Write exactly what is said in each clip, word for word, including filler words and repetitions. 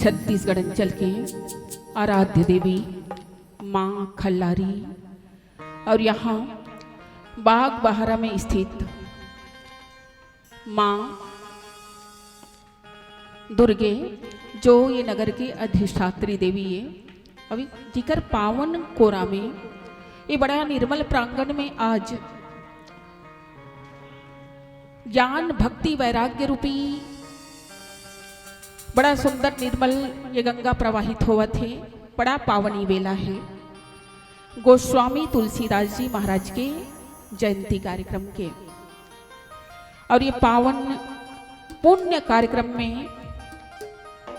छत्तीसगढ़ अंचल के आराध्य देवी माँ खल्लारी और यहाँ बाग बहारा में स्थित माँ दुर्गे, जो ये नगर के अधिष्ठात्री देवी है, अभी जिकर पावन कोरा में ये बड़ा निर्मल प्रांगण में आज ज्ञान भक्ति वैराग्य रूपी बड़ा सुंदर निर्मल ये गंगा प्रवाहित होवत हे। बड़ा पावनी बेला हे गोस्वामी तुलसीदास जी महाराज के जयंती कार्यक्रम के। और ये पावन पुण्य कार्यक्रम में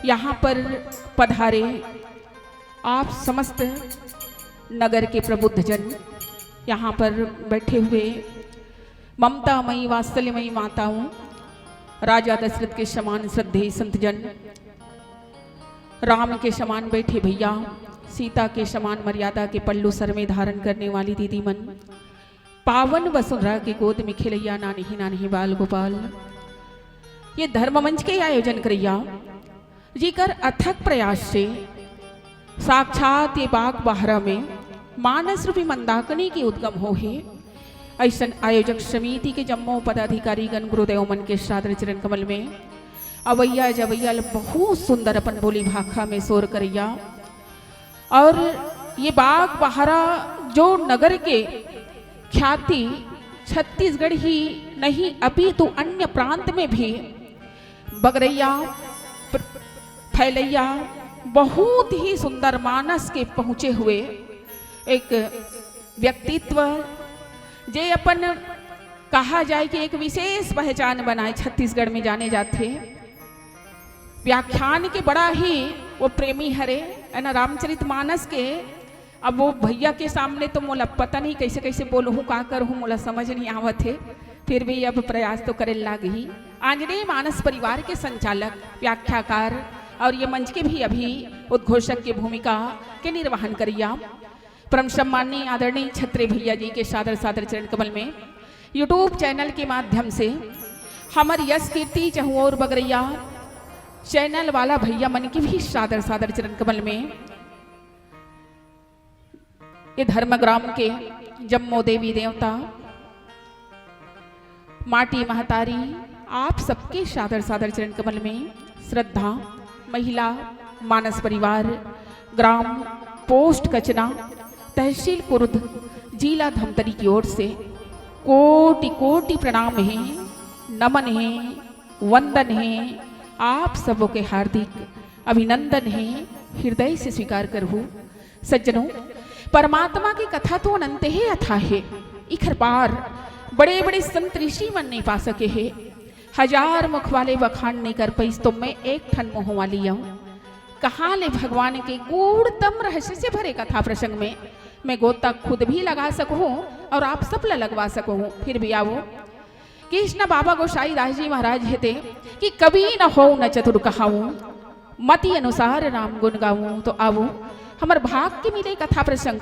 यहाँ पर पधारे आप समस्त नगर के प्रबुद्ध जन, यहाँ पर बैठे हुए ममता मई वात्सल्य मई माताओं, राजा दशरथ के समान श्रद्धेय संत जन, राम के समान बैठे भैया, सीता के समान मर्यादा के पल्लू सर में धारण करने वाली दीदी मन, पावन वसुंधरा के गोद में खेलैया नानही नानही बाल गोपाल, ये धर्म मंच के आयोजन करैया जिकर अथक प्रयास से साक्षात ये बाग बहरा में मानस रूपी मंदाकिनी के उद्गम हो हे। ऐसन आयोजक समिति के जम्मो पदाधिकारी गण गुरुदेव मन के सादर चरण कमल में अवैया जवैया ल बहुत सुंदर अपन बोली भाखा में शोर करैया। और ये बाग बहरा जो नगर के ख्याति छत्तीसगढ़ ही नहीं अपितु अन्य प्रांत में भी बगरैया, प्र-, फैलैया, बहुत ही सुंदर मानस के पहुँचे हुए एक व्यक्तित्व, जे अपन कहा जाए कि एक विशेष पहचान बनाए, छत्तीसगढ़ में जाने जाथे। व्याख्यान के बड़ा ही वो प्रेमी हरे, है ना, रामचरित मानस के। अब वो भैया के सामने तो मोला पता नहीं कैसे कैसे बोलहूँ, का करहूँ, मोला समझ नहीं आवत हे, फिर भी अब प्रयास तो करे लाग ही। आंजनेय मानस परिवार के संचालक, व्याख्याकार और ये मंच के भी अभी उद्घोषक के भूमिका के निर्वहन करिया परम सम्माननीय आदरणीय छत्रे भैया जी के सादर सादर चरण कमल में YouTube चैनल के माध्यम से हमर यश कीर्ति चहुओर बगरैया चैनल वाला भैया मन के भी सादर सादर चरण कमल में ये धर्म ग्राम के जम्मो देवी देवता, माटी महतारी, आप सबके सादर सादर चरण कमल में श्रद्धा। महिला मानस परिवार, ग्राम पोस्ट कचना, तहसील कुर्द, जिला धमतरी की ओर से कोटि कोटि प्रणाम हे, नमन हे, वंदन हे। आप सबों के हार्दिक अभिनंदन हे, हृदय से स्वीकार करहु। सज्जनों, परमात्मा की कथा तो अनंत हे अथाह हे। इखर पार बड़े बड़े संत ऋषि मन नहीं पा सके हे। हजार मुख वाले बखान नहीं कर पाइस, तो मैं एक ठन मुँह वाली आऊँ। कहाँ ले भगवान के गूढ़तम रहस्य से भरे कथा प्रसंग में मैं गोता खुद भी लगा सकूँ और आप सब ला लगवा सकूँ। फिर भी आवो, कृष्ण बाबा गोसाई दास जी महाराज हे ते कि कवि न हो न चतुर कहाऊं, मति अनुसार राम गुण गाऊं। तो आवो, हमर भाग के मिले कथा प्रसंग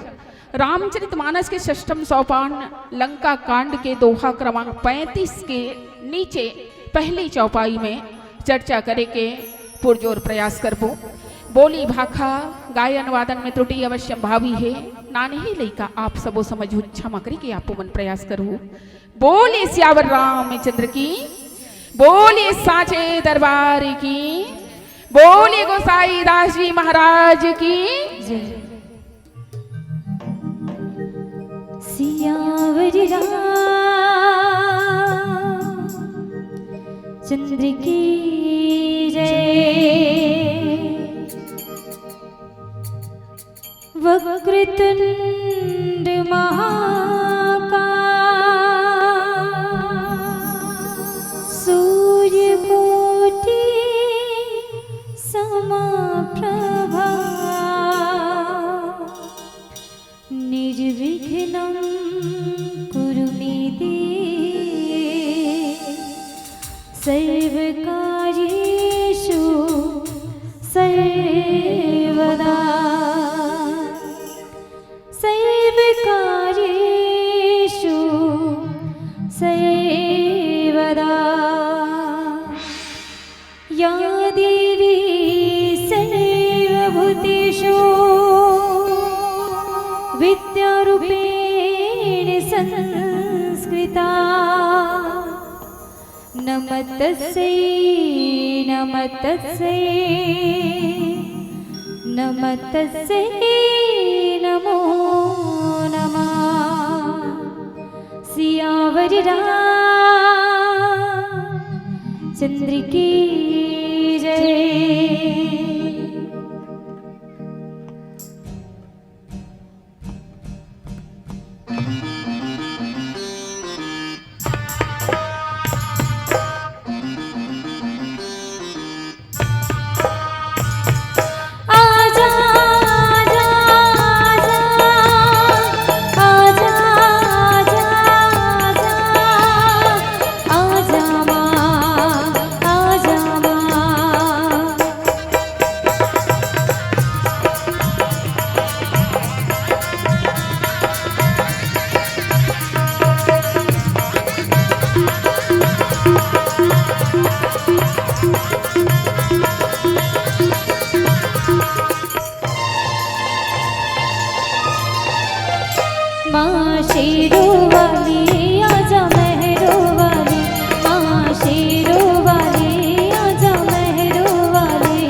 रामचरित मानस के षष्ठम सोपान लंका कांड के दोहा क्रमांक पैंतीस के नीचे पहली चौपाई में चर्चा करे के पुरजोर प्रयास करबो। बोली भाखा गायन वादन में त्रुटि अवश्यम भावी हे। नानही लइका आप सबो समझहू, क्षमा करे के आपो मन प्रयास करहू। बोले सियावर रामचंद्र की, बोले साचे दरबार की, बोले गोसाई दास जी महाराज की। जय। सियावर रामचंद्र की जय। वक्रतुंड महाकाय सूर्यकोटि समप्रभा। निर्विघ्नं कुरु मे देव सर्वकार्येषु सर्वदा। सर्वकार्येषु नमः तस्यै, नमः तस्यै, नमः तस्यै, नमो नमः। सियावर रामचंद्र की जय। आजा, आजा, आजा, आजा, आजा, आजा, आजा माँ, आजा माँ। माँ शेरों वाली आजा, महरों वाली, माँ शेरों वाली आजा, महरों वाली।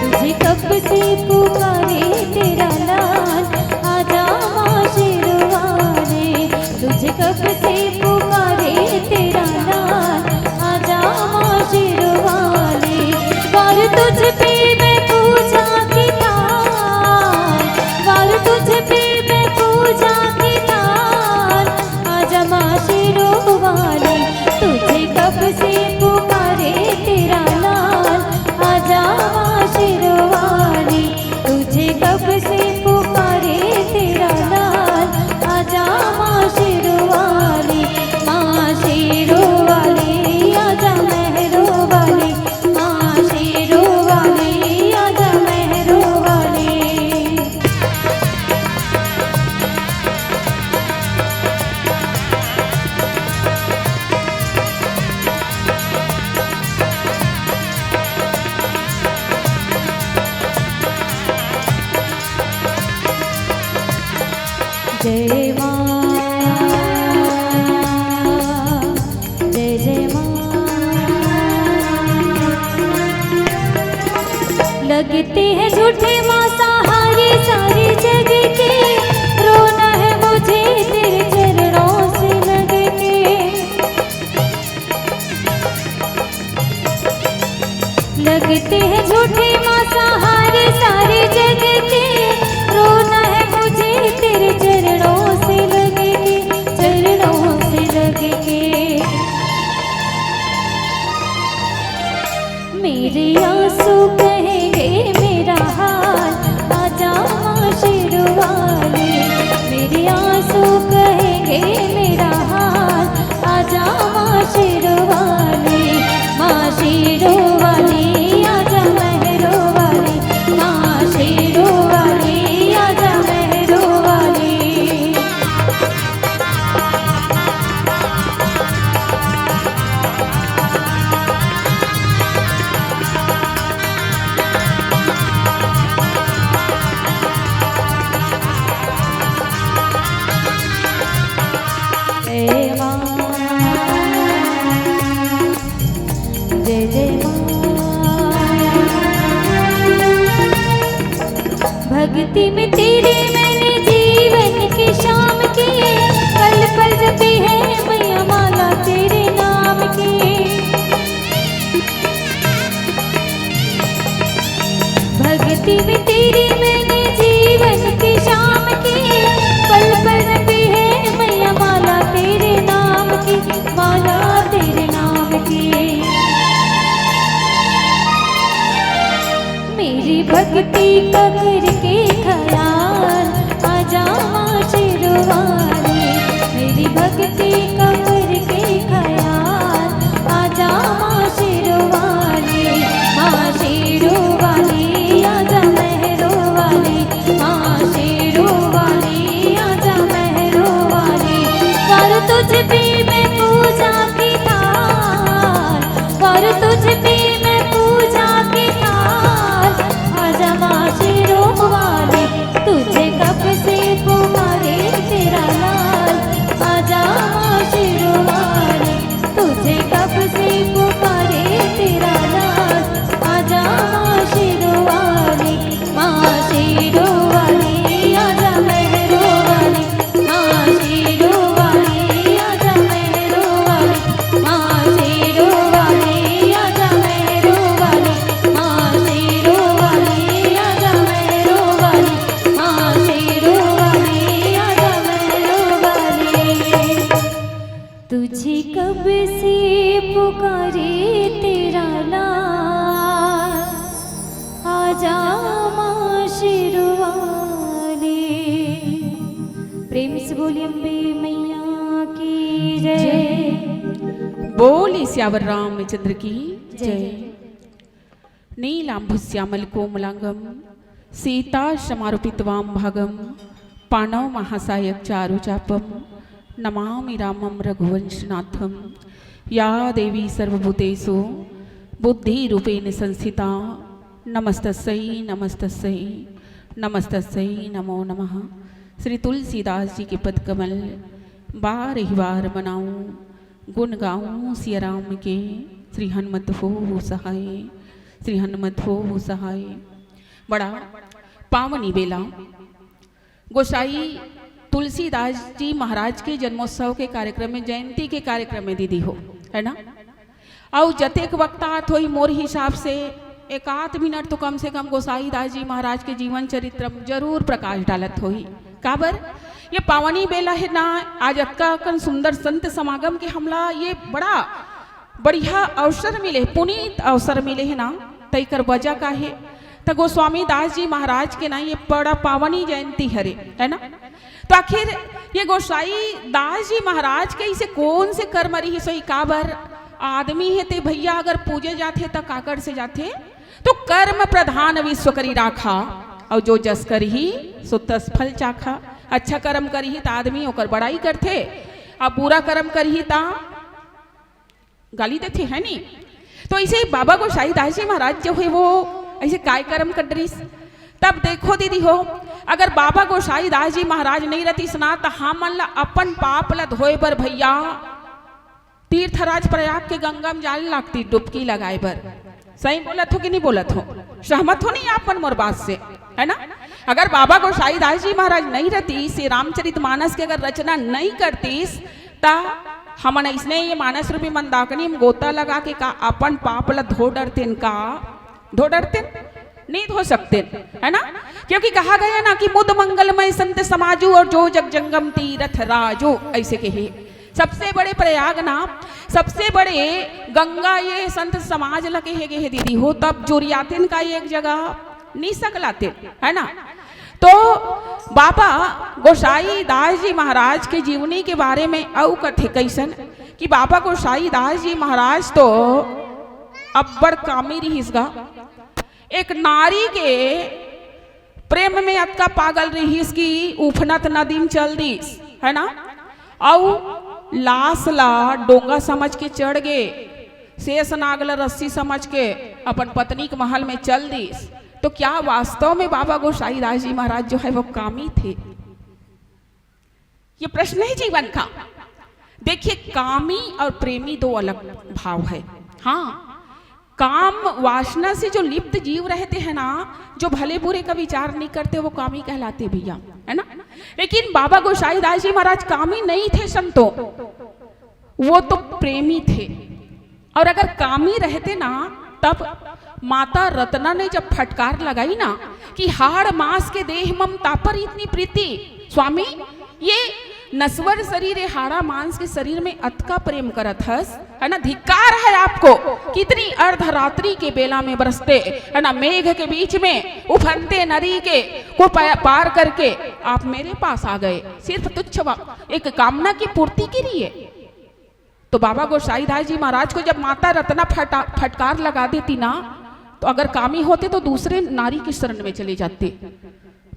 तुझे कब से पुकारे तेरा लाल, आजा माँ शेरों वाली। तुझे कब से पुकारे तेरा लाल, आजा माँ शेरों वाली। वार तुझ पे मैं पूजा की थाल, वार तुझ पे मैं पूजा की थाल, आजा माँ शेरों वाली। तुझे कब से पुकारे तेरा लाल, आजा माँ शेरों वाली। तुझे कब से पुकारे तेरा लाल, आजा माँ शेरों वाली, माँ शेरों वाली, आजा महरों वाली, माँ शेरों वाली, आजा महरों वाली। जय माँ, जय जय माँ। लगते हैं झूठे मांसाहारी सारे जग के, रोना है मुझे तेरे चरणों से लग के। लगते हैं झूठे मांसाहारी सारे जग के, रोना है मुझे तेरे चरणों से लग के, चरणों से लग के। मेरे आंसू कहेंगे मेरा हाल, आजा माँ शेरों वाली। मेरे आंसू कहेंगे मेरा हाल, आजा माँ शेरों वाली, माँ शेरों वाली, आजा महरों वाली, माँ शेरों वाली, आजा महरों वाली। जय माँ, जय जय माँ। भक्ति में तेरे मैंने जीवन की शाम की, पल पल जपी है मैया माला तेरे नाम की। भक्ति में तेरे मैंने जीवन की शाम की, पल पल जपी है मैया माला तेरे नाम की, माला तेरे नाम की। मेरी भक्ति का करके ख्याल, आजा माँ शेरों वाली। मेरी भक्ति का करके ख्याल, आजा माँ शेरों वाली। माँ शेरों वाली, आजा महरों वाली। माँ शेरों वाली, आजा महरों वाली। कर तुझ पे मैं पूजा की थाल, कर तुझ पे मैं पूजा की थाल। आजा माँ शेरों वाली, तुझे कब से पुकारे तेरा लाल। आजा माँ शेरों बोलिए अम्बे मैया की जय। बोली सियावर रामचंद्र की जय। नीलांबुश्यामल कोमलांगम सीता समारोपित वाम भागम पाणौ महासायक चारु चापम नमामि रामम रघुवंशनाथम। या देवी सर्वभूतेषु बुद्धि रूपेण संस्थिता नमस्तस्यै नमस्तस्यै नमस्तस्यै नमो नमः। श्री तुलसीदास जी के पदकमल बार ही बार मनाऊं, गुण गाऊं सिया राम के। श्री हनुमत हो सहाय, श्री हनुमत हो सहाय। बड़ा पावनी बेला गोसाई तुलसीदास जी महाराज के जन्मोत्सव के कार्यक्रम में, जयंती के कार्यक्रम में दीदी हो, है ना? अउ जतेक वक्त आत होही, मोर हिसाब से एक आध मिनट तो कम से कम गोसाई दास जी महाराज के जीवन चरित्र में जरूर प्रकाश डालत होही। काबर? ये पावनी बेला है ना, आज अतका अकन सुंदर संत समागम के हमला ये बड़ा बढ़िया अवसर मिले, पुनीत अवसर मिले है ना, त एकर वजह का है? त गोस्वामी दास जी महाराज के ना ये बड़ा पावनी जयंती हरे, है ना? तो आखिर ये गोसाई दास जी महाराज के इसे कौन से कर्म रहिस होही? काबर आदमी हे ते भैया, अगर पूजे जाथे त काकर से जाथे? तो कर्म प्रधान विश्व करी राखा, और जो जस करही सो तस फल चाखा। अच्छा कर्म करही त आदमी ओकर बड़ाई करथे, अब बुरा कर्म करही त गाली देथे, है नी? तो ऐसे ही बाबा गोसाई दास जी महाराज जो है वो ऐसे काय कर्म कर रहीस। तब देखो दीदी हो, अगर बाबा गोसाई दास जी महाराज नहीं रहतीस ना, त हमन ला अपन पाप ला धोए बर भैया तीर्थराज प्रयाग के गंगा में जाए लागती डुबकी लगाए बर। सही बोलत हो कि नहीं बोलत हो? सहमत हो नहीं आप मन मोर बात से, है ना? अगर बाबा गोसाई दास जी महाराज नहीं रहतीस, ये रामचरित मानस के अगर रचना नहीं करतीस, त हमन अइसने ये मानस रूपी मंदाकिनी में गोता लगा के का अपन पाप ला धो डरतेन का? धो डरतेन? नहीं धो सकतेन, है ना? क्योंकि कहा गया ना कि मुद मंगलमय संत समाजू और जो जग जंगम तीरथ राजू, ऐसे कहे। सबसे बड़े प्रयाग ना, सबसे बड़े गंगा ये संत समाज ला कहे गे हे दीदी हो, तब जुरियातेन का एक जगह नहीं सकलातेन, है ना? तो बाबा गोसाई दास जी महाराज के जीवनी के बारे में अउ कथे कैसन कि बाबा गोसाई दास जी महाराज तो अब्बड़ कामी रिहिस गा। एक नारी के प्रेम में अतका पागल रिहिस कि उफनत नदी में चल दिस, है ना? अउ लाश ला डोंगा समझ के चढ़ गे, शेष नाग ला रस्सी समझ के अपन पत्नी के महल में चल दिस। तो क्या वास्तव में बाबा गोसाई दास जी महाराज जो है वो कामी थे? ये प्रश्न है जीवन का। देखिए, कामी और प्रेमी दो अलग भाव है। हाँ, काम वासना से जो लिप्त जीव रहते हैं ना, जो भले बुरे का विचार नहीं करते, वो कामी कहलाते भैया, है ना? लेकिन बाबा गोसाई दास जी महाराज कामी नहीं थे संतो, वो तो प्रेमी थे। और अगर कामी रहते ना, तब माता रत्ना ने जब फटकार लगाई ना कि हाड़ मांस के देह ममता पर इतनी प्रीति, स्वामी, ये नश्वर शरीर, ये हाड़ा मांस के शरीर में अतका प्रेम करत हस, है ना? धिक्कार है आपको, कितनी अर्धरात्रि के बेला में बरसते, है ना, मेघ के बीच में उफनते नदी के को पा-, पार करके आप मेरे पास आ गए, सिर्फ तुच्छ वा-, एक कामना की पूर्ति के लिए। तो बाबा गोसाईदास जी महाराज को जब माता रत्ना फटा-, फटकार लगा देती ना, तो अगर कामी होते तो दूसरे नारी की शरण में चले जाते।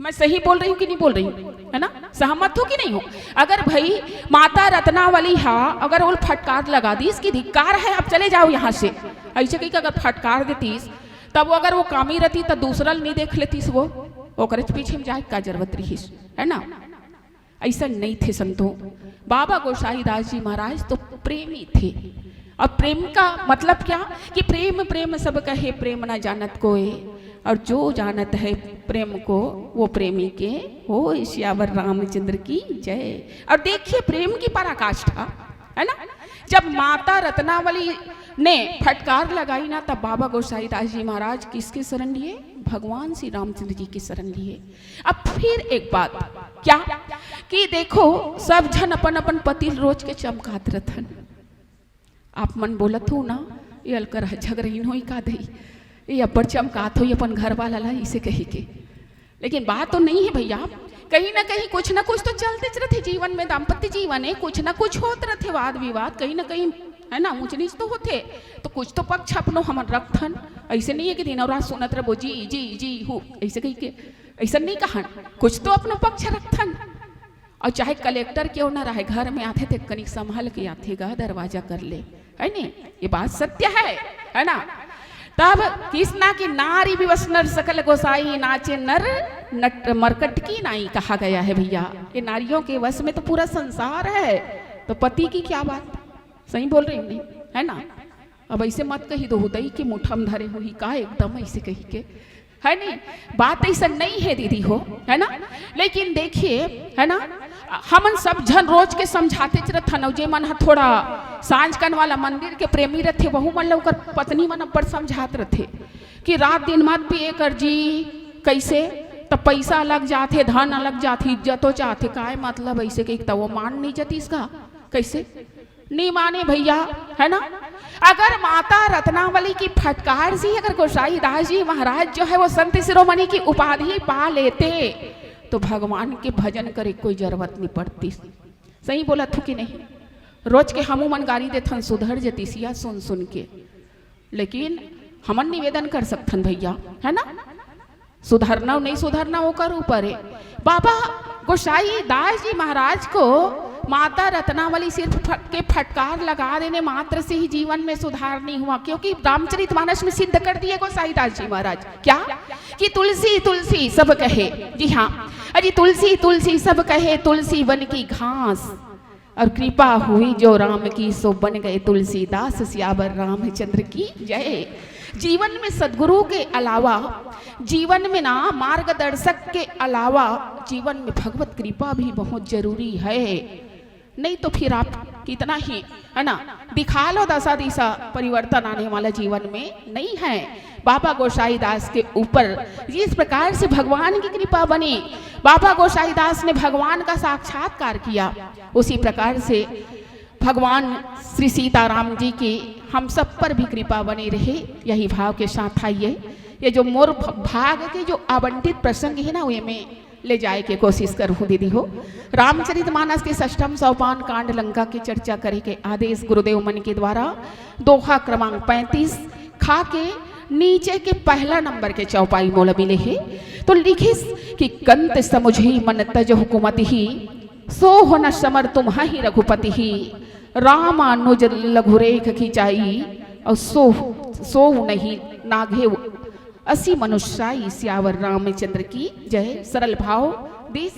मैं सही बोल रही हूँ कि नहीं बोल रही हूँ, है ना? सहमत हो कि नहीं हो? अगर भाई माता रत्नावली हा, अगर वो फटकार लगा दी, इसकी धिक्कार है, आप चले जाओ यहाँ से, ऐसे कही कि अगर फटकार देतीस, तब वो अगर वो कामी रहती तो दूसरा नहीं देख लेतीस, वो ओकरे पीछे में जाए का जरूरत रहीस, है ना? ऐसा नहीं थे संतो। बाबा गोसाईदास जी महाराज तो प्रेमी थे। और प्रेम का मतलब क्या? कि प्रेम प्रेम सब कहे, प्रेम ना जानत कोय, और जो जानत है प्रेम को, वो प्रेमी के होय। सियावर रामचंद्र की जय। और देखिए प्रेम की पराकाष्ठा, है ना? जब माता रत्नावली ने फटकार लगाई ना, तब बाबा गोसाईदास जी महाराज किसके शरण लिए? भगवान श्री रामचंद्र जी की शरण लिए। अब फिर एक बात, क्या कि देखो, सब झन अपन अपन पति रोज के चमकात रथन। आप मन बोलत हो ना, ये अलकर झगरहीन होई का दई, ये अब्बड़ चमकात होई अपन घर वाला ला, इसे कही के। लेकिन बात तो नहीं है भैया, कहीं ना कहीं कुछ ना कुछ तो चलतेच रथे जीवन में, दाम्पत्य जीवन हे, कुछ ना कुछ होत रथे, वाद विवाद कहीं ना कहीं, है ना, ऊंच नीच तो होथे। तो कुछ तो पक्ष अपनो हमन रखथन। ऐसे नहीं है कि दिन और रात सुनत रहो जी जी जी हूँ ऐसे कही के, ऐसा नहीं कहन। कुछ तो अपनो पक्ष रखथन। और चाहे कलेक्टर क्यों ना रहे, घर में आथे ते कनिक संभल के आथे गा, दरवाजा कर ले, है नी? ये बात सत्य है, है ना? तब किस ना कि नारी विवश नर सकल गोसाई, नाचे नर नट मरकट की नाई कहा गया है भैया। ये नारियों के वश में तो पूरा संसार है, तो पति की क्या बात? सही बोल रही हूँ नहीं, है ना? अब ऐसे मत कही दो, उदई के मुठम धरे हुई का, एकदम ऐसे कही के, है नी? बात ऐसा नहीं है दीदी हो, है ना? लेकिन देखिए, है ना, हमन सब झन रोज के समझातेच रथन, अउ जे मन ह थोड़ा सांझ कन वाला मंदिर के प्रेमी रथे, वहू मन ल ओकर पत्नी मन अब्बड़ समझात रथे कि रात दिन मत पिए कर जी, कैसे? त पैसा अलग जाथे, धन अलग जाथे, इज्जतो जाथे, काय मतलब ऐसे के, त वो मान नहीं जतिस का? कैसे? नहीं माने भैया, है ना? अगर माता रत्नावली की फटकार से अगर गोसाई दास जी महाराज जो है वो संत शिरोमणि की उपाधि पा लेते, तो भगवान के भजन करे कोई जरूरत नहीं पड़ती। सही बोला थू कि नहीं? रोज के हमू मन गारी देथन, सुधर जतिसिया सुन सुन के। लेकिन हमन निवेदन कर सकथन भैया, है ना? सुधरना नहीं सुधरना ओकर ऊपर है। बाबा गोसाई दास जी महाराज को माता रत्नावली सिर्फ फट-, के फटकार लगा देने मात्र से ही जीवन में सुधार नहीं हुआ, क्योंकि रामचरित मानस में सिद्ध कर दिए गोसाई दास जी महाराज क्या, कि तुलसी तुलसी सब कहे। जी हाँ, अजी तुलसी तुलसी सब कहे, तुलसी वन की घास, और कृपा हुई जो राम की, सो बन गए तुलसीदास। सियावर रामचंद्र की जय। जीवन में सदगुरु के अलावा, जीवन में ना मार्गदर्शक के अलावा जीवन में भगवत कृपा भी बहुत जरूरी है। नहीं तो फिर आप कितना ही, है ना, दिखा लो दशा दिशा, परिवर्तन आने वाला जीवन में नहीं है। बाबा गोसाई दास के ऊपर जिस प्रकार से भगवान की कृपा बनी, बाबा गोसाई दास ने भगवान का साक्षात्कार किया, उसी प्रकार से भगवान श्री सीताराम जी की हम सब पर भी कृपा बनी रहे। यही भाव के साथ आइए, ये जो मोर भ-, भाग के जो आवंटित प्रसंग है ना, वे में ले जाए के कोशिश करहूँ दीदी हो। रामचरित मानस के षष्ठम सोपान कांड लंका के चर्चा करे के आदेश गुरुदेव मन के द्वारा दोहा क्रमांक पैंतीस खा के नीचे के पहला नंबर के चौपाई मोला मिले हे। तो लिखिस कि कंत समुझी मन तज हुकुमति ही, सोह न समर तुम्हहि रघुपति ही। रामानुज लघुरेख खिंचाई, और सोह सोह नहीं नाघे असी मनुष्याई। सियावर रामचंद्र की जय। सरल भाव दिस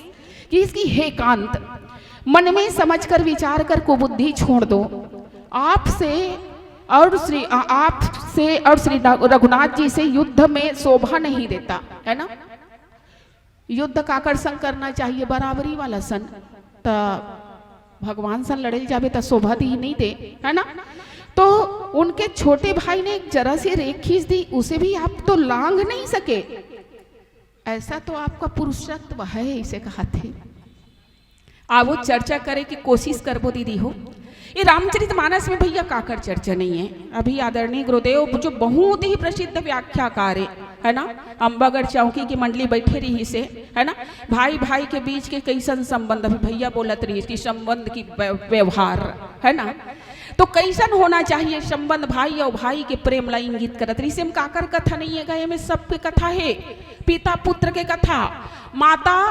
कि इसकी हे कांत, मन में समझ कर विचार कर कुबुद्धि छोड़ दो। आपसे और श्री आ- आपसे और श्री रघु- रघुनाथ जी से युद्ध में शोभा नहीं देता, है ना? युद्ध काकर संग करना चाहिए? बराबरी वाला सन। त भगवान सन लड़े जाबे त शोभा दी नहीं दे, है ना? तो उनके छोटे भाई ने एक जरा सी रेख खींच दी, उसे भी आप तो लांघ नहीं सके। ऐसा तो आपका पुरुषत्व है, इसे कहा थे। आवो चर्चा करे की कोशिश करबो दीदी हो। ये रामचरित मानस में भैया काकर चर्चा नहीं है। अभी आदरणीय गुरुदेव जो बहुत ही प्रसिद्ध व्याख्याकार है, है ना, अम्बागढ़ चौकी की मंडली बैठे रही से, है ना, भाई भाई के बीच के कैसन संबंध, अभी भैया बोलत रही कि संबंध की व्य-, व्यवहार, है ना, तो कैसन होना चाहिए संबंध, भाई और भाई के प्रेम ला इंगित करत रही से। हम काकर कथा नहीं है गए में, सबके कथा है, पिता पुत्र के कथा, माता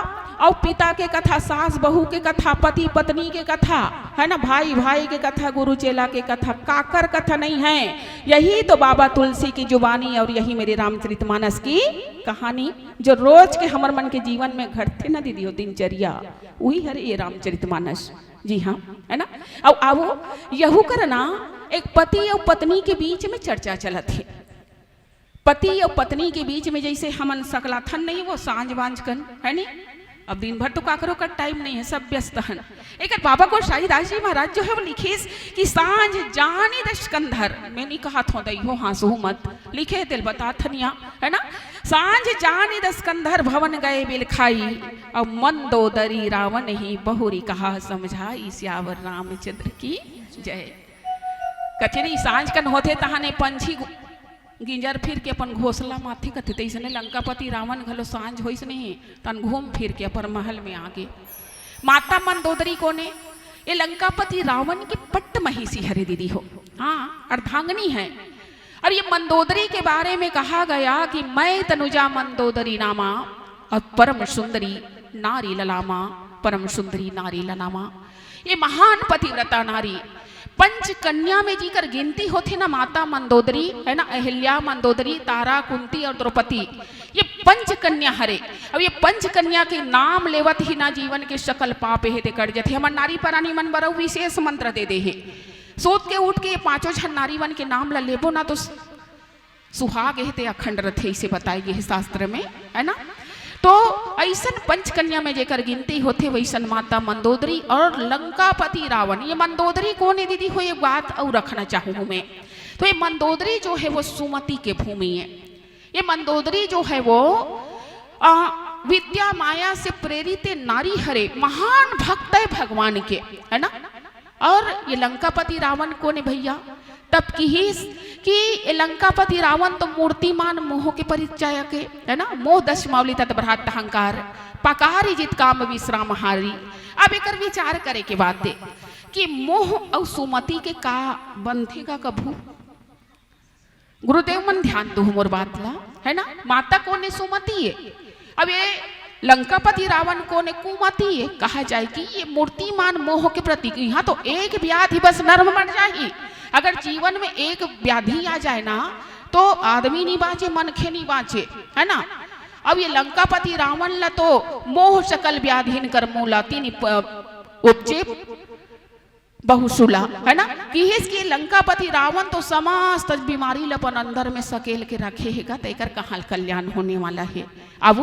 और पिता के कथा, सास बहू के कथा, पति पत्नी के कथा, है ना, भाई भाई के कथा, गुरु चेला के कथा, काकर कथा नहीं है। यही तो बाबा तुलसी की जुबानी और यही मेरे रामचरित मानस की कहानी, जो रोज के हमर मन के जीवन में घटथे ना दीदी हो, दिनचर्या, वही हरे ये रामचरित मानस। जी हाँ, है ना। अब आवो यहू कर ना, एक पति और पत्नी के बीच में चर्चा चलत है। पति और पत्नी के बीच में जैसे हमन सकलाथन नहीं, वो सांझ बांझ कन, है नी? अब दिन भर तो काकरो का टाइम नहीं है, सब व्यस्त हन। एक बाबा गोसाई दास जी महाराज जो है वो लिखिस कि सांझ जानी दस कंधर, मैं नहीं कहा थो दई हो, हाँसू मत, लिखे तेल बता थनिया, है ना? सांझ जानी दस कंधर भवन गए बिलखाई, और मंदोदरी रावण ही बहुरी कहा समझाई। सियावर रामचंद्र की जय। कचरी सांझ कन होथे तहाने पंछी गु-, गिंजर फिर के अपन घोंसला म आथे कथे, तइसने लंकापति रावण घलो सांझ होइस नहीं, तन घूम फिर के अपन महल में आगे। माता मंदोदरी कोने? ये लंकापति रावण के पट्ट महिसी हरे दीदी हो, हाँ, अर्धांगिनी है। और ये मंदोदरी के बारे में कहा गया कि "मयि तनुजा मंदोदरी नामा, और परम सुंदरी नारी ललामा, परम सुंदरी नारी ललामा।" ये महान पतिव्रता नारी, पंच कन्या में जेकर गिनती होथे ना माता मंदोदरी, है ना, अहिल्या, मंदोदरी, तारा, कुंती और द्रौपदी, ये पंच कन्या हरे। अब ये पंच कन्या के नाम लेवत ही ना जीवन के सकल पाप हे ते कट जथे। हमर नारी परानी मन बर अउ विशेष मंत्र दे दे हे। सोत के उठ के ये पांचों झन नारी मन के नाम ला लेबो ना तो सुहाग हे ते अखंड रथे, इसे बताए गे हे शास्त्र में, है ना। तो अइसन पंचकन्या में जेकर गिनती होथे, वइसन माता मंदोदरी और लंकापति रावण। ये मंदोदरी कोन हे दीदी हो, ये बात अउ रखना चाहूँ हूँ मैं। तो ये मंदोदरी जो है, वो सुमति के भूमि है। ये मंदोदरी जो है, वो आ, विद्या माया से प्रेरित नारी हरे, महान भक्त है भगवान के, है ना। और ये लंकापति रावण कोन हे भैया? तब किहिस कि ये लंकापति रावण तो मूर्तिमान मोह के परिचायक हे, है ना, मोह दश मावली तत भ्रात अहंकार, पकारी जित काम विश्राम हारी। अब एकर विचार करे के बात हे कि मोह अउ सुमति के का बनथे का कभू? गुरुदेव मन ध्यान दो मोर बात ला, है ना। माता कोन हे? सुमति हे। अब ये लंकापति रावण कोन हे? कुमति हे। कहा जाए कि ये मूर्तिमान मोह के प्रतीक। यहाँ तो एक व्याधि बस नर मर जाही। अगर जीवन में एक व्याधि आ जाए ना, तो आदमी नहीं बाँचे, मनखे नहीं बाँचे, है ना। अब ये लंकापति रावण ला तो मोह सकल व्याधिन कर मूला, तिनि प-, उपजे बहुसुला, है ना। किहिस कि लंकापति रावण तो समस्त बीमारी ल अपन अंदर में सकेल के रखे हे गा, त एकर कहाँ कल्याण होने वाला हे? अब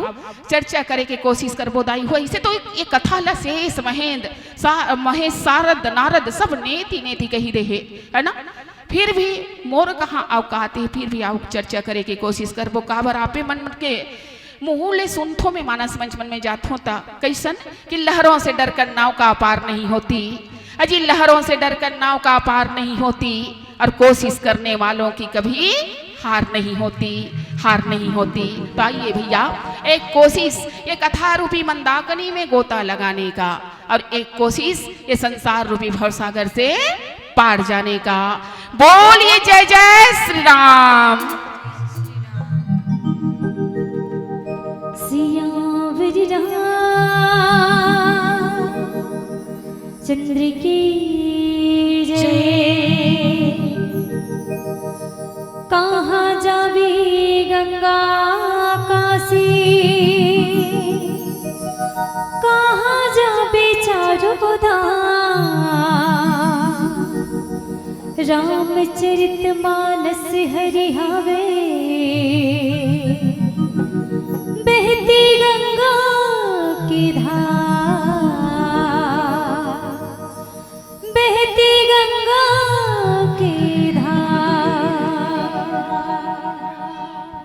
चर्चा करे के कोशिश करबो दाई हो। इसे तो ये कथा ल शेष महेंद्र, सा-, महेश, सारद, नारद सब नेति नेति कही दे हे, है ना। फिर भी मोर कहाँ औकात हे, फिर भी आओ चर्चा करे के कोशिश करबो। काबर आपे मन के मुँहू ले सुनथो में मानस मंच मन में जाथो त कइसन कि लहरों से डरकर नाव का पार नहीं होती, अजी लहरों से डरकर नाव का पार नहीं होती, और कोशिश करने वालों की कभी हार नहीं होती, हार नहीं होती। तो आइए भैया, एक कोशिश ये कथा रूपी मंदाकिनी में गोता लगाने का, और एक कोशिश ये संसार रूपी भवसागर से पार जाने का। बोलिए जय जय श्री राम। सियावर रामचंद्र की जय। कहाँ जाबे गंगा काशी, कहाँ जाबे चारों धाम। रामचरित मानस हरि हावे, बहती गंगा की धार, बहती गंगा की धार।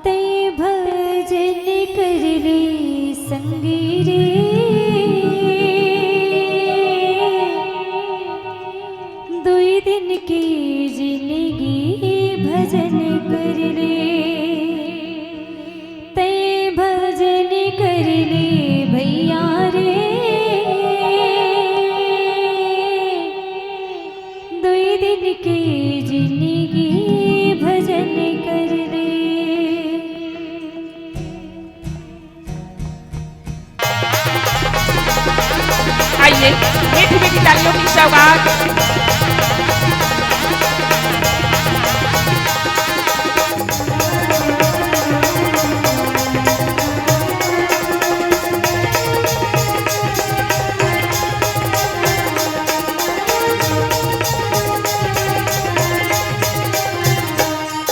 तैं भजन कर ले संगी रे, दुई दिन की जिंदगी भजन कर ले। तैं भजन कर ले भैया रे, दुई दिन के जिंदगी भजन कर ले। आइए, मीठी मीठी तालियों की सौगात।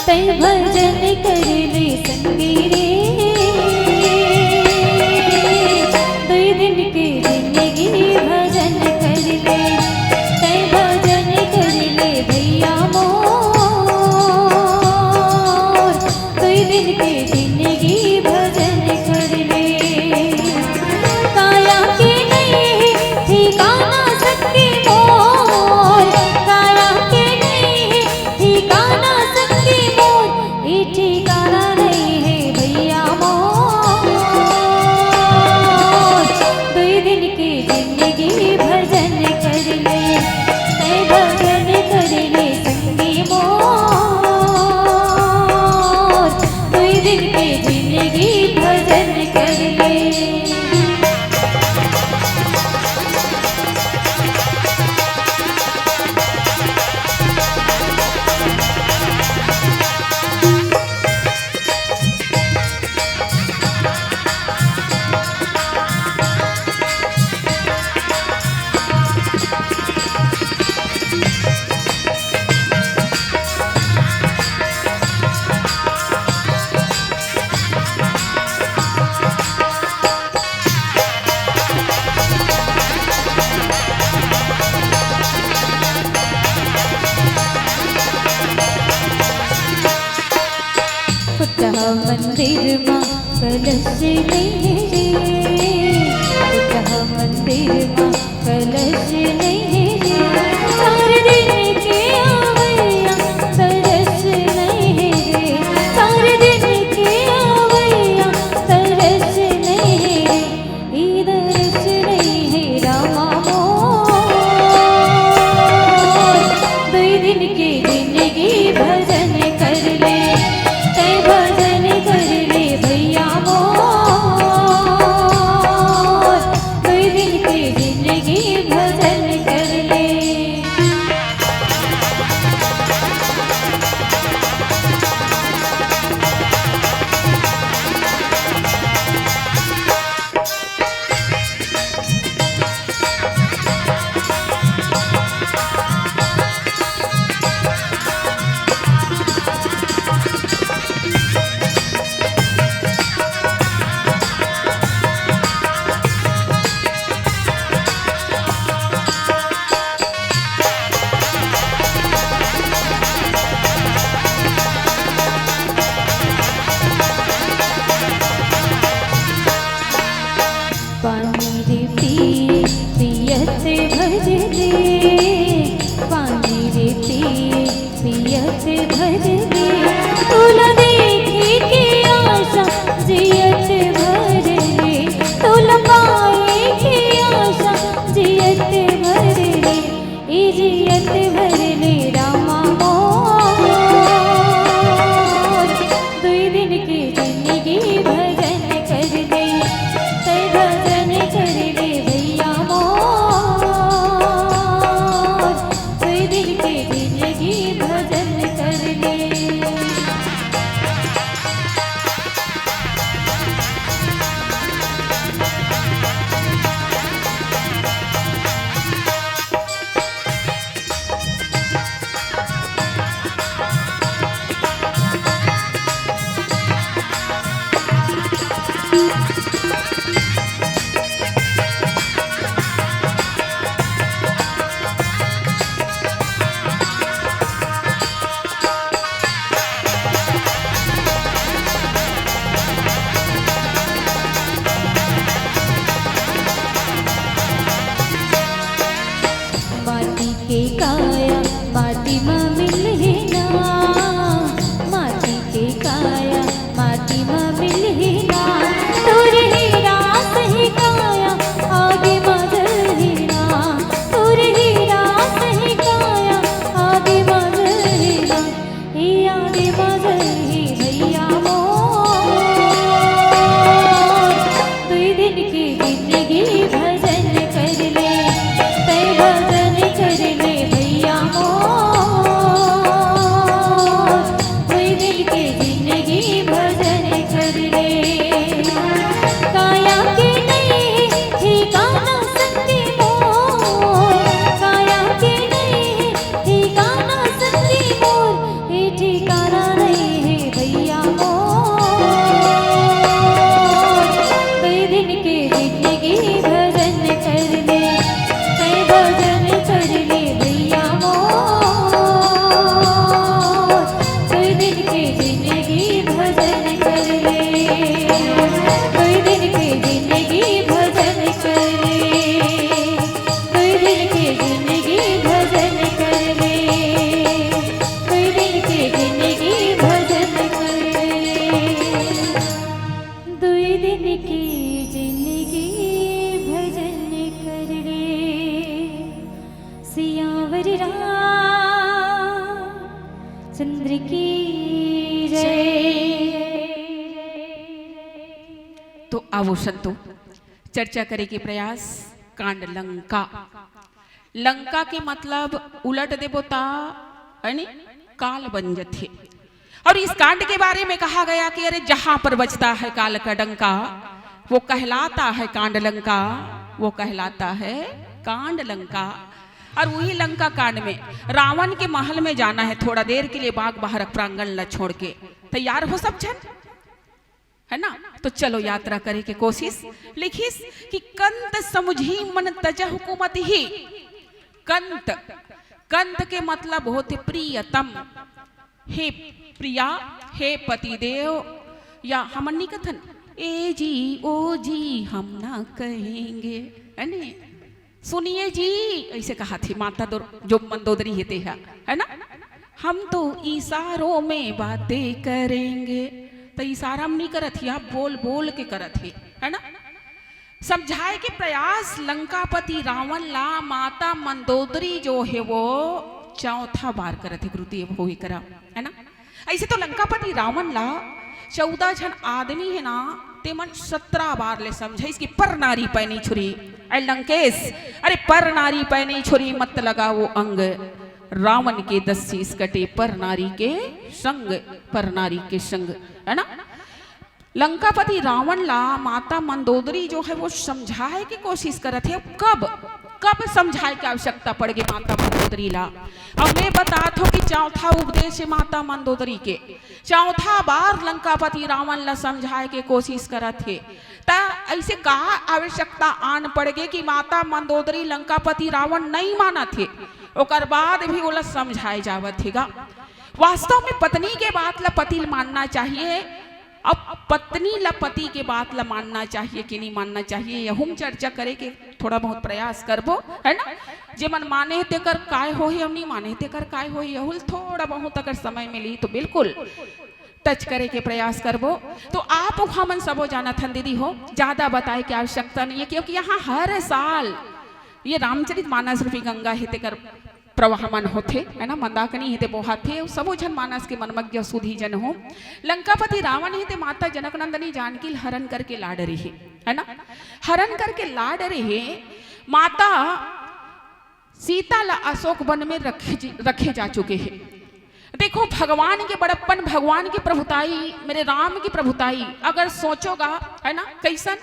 तैं भजन कर ले संगी रे, दुई दिन के जिंदगी भजन कर ले। तैं भजन मंदिर मा कलश नइ हे रे, कहाँ मंदिर मा कलश नइ हे रे। चार दिन के आवइया तरस नइ हे रे, चार दिन के आवइया तरस नइ हे रे। ई दरस नइ हे रामा मोर, दुई दिन के जिनगी भजन कर ले, तैं भजन कर ले भइया मोर, दुई दिन के जिनगी भजन कर ले। पानी रे पी, पियत भर ले, पानी रे पी, पियत भर ले। तोला देखे के आशा जियत भर ले, तोला पाए के आशा जियत भर ले। ए जियत भर ले रामा मोर, दुई दिन के जिनगी भजन कर ले, तैं भजन कर ले भइया मोर, दुई दिन के जिनगी भजन कर ले। माटी के काया माटी म मिलही ना, माटी के काया माटी म मिलही ना। तोर हीरा सही काया आगी म जलही ना, तोर हीरा सही काया आगी म जलही ना। ए आगी म जलही भइया मोर, दुई दिन के जिनगी भजन कर ले, तैं भजन कर ले भइया मोर, दुई दिन के जिनगी भजन कर ले। काया के नइ हे ठिकाना संगी मोर, काया के नइ हे ठिकाना संगी मोर, ए ठिकाना नइ हे भइया मोर, दुई दिन के जिनगी भजन कर ले, तैं भजन कर ले भइया मोर, दुई दिन के जिनगी भजन कर ले, दुई दिन के जिनगी भजन कर ले। दुई दिन के जिनगी भजन कर ले, दुई दिन के जिनगी भजन कर ले, दुई दिन के जिनगी भजन कर ले। सियावर रामचंद्र की जय। तो आवो संतो, चर्चा करे के प्रयास कांड लंका। लंका के मतलब उलट देबो ता, यानी काल बन जथे। और इस कांड के बारे में कहा गया कि अरे जहां पर बजता है काल का डंका, वो कहलाता है कांड लंका, वो कहलाता है कांड लंका। और वही लंका कांड में रावण के महल में जाना है, थोड़ा देर के लिए बाग बाहर प्रांगण ला छोड़ के। तैयार हो सब जन? है ना? तो चलो यात्रा करे के कोशिश। लिखिस कि कंत समुझी मन तजहु कुमतिहि। कंत, कंत के मतलब होथे प्रियतम। हे प्रिया, हे पतिदेव, या हमन नहीं कथन, "ए जी, ओ जी, हम ना कहेंगे," है नी? "सुनिए जी," ऐसे कहा थे माता दो, जो मंदोदरी हे ते हा, है ना? "हम तो इशारों में बातें करेंगे।" तो इशारा में नहीं करत ही, आप बोल बोल के करत हे, है ना? समझाए के प्रयास लंकापति रावण ला माता मंदोदरी जो हे वो चौथा बार करत हे, गुरुदेव हो ही करा, है ना? ऐसे तो लंकापति रावण ला चौदह झन आदमी हे ना, ते मन सत्रह बार ले समझाइस कि "पर नारी पैनी छुरी, ऐ लंकेश, अरे पर नारी पैनी छुरी, मत लगा वो अंग, रावण के दस शीश कटे, पर नारी के संग, पर नारी के संग," है ना? लंकापति रावण ला माता मंदोदरी जो हे वो समझाए के कोशिश करत हे। कब, कब समझाए के आवश्यकता पड़ गे माता मंदोदरी ला? अब मैं बतात हों कि चौथा उपदेश हे माता मंदोदरी के, चौथा बार लंकापति रावण ला समझाए के कोशिश करत हे। त ऐसे का आवश्यकता आन पड़ गे कि माता मंदोदरी लंकापति रावण नहीं मानत हे, ओकर बाद भी ओला समझाए जावत हे गा? वास्तव में पत्नी के बात ला पति ल मानना चाहिए, अब पत्नी ला पति के बात ला मानना चाहिए कि नहीं मानना चाहिए, यहू म चर्चा करे के थोड़ा बहुत प्रयास करबो, है ना? जे मन माने हे तेकर काय होही, अउ नहीं माने हे तेकर काय होही, यहू ल थोड़ा बहुत अगर समय मिली तो बिल्कुल टच करे के प्रयास करबो। तो आप हमन सबो जानत हन दीदी हो, ज्यादा बताए के आवश्यकता नहीं है, क्योंकि यहाँ हर साल ये रामचरित मानस रूपी गंगा हे तेकर प्रवाहमान होथे, है ना? मंदाकिनी हे ते बोहाथे, अउ सबो झन मानस के मनमज्ञ सुधी जन हो। लंकापति रावण हे ते माता जनक नंदनी जानकी ल हरन करके लाड रहे, है ना? हरन करके लाड रहे, माता सीता ला अशोक वन में रखे जी-, रखे जा चुके हे। देखो, भगवान के बड़प्पन, भगवान की प्रभुताई, मेरे राम की प्रभुताई, अगर सोचोगा, है ना, कैसन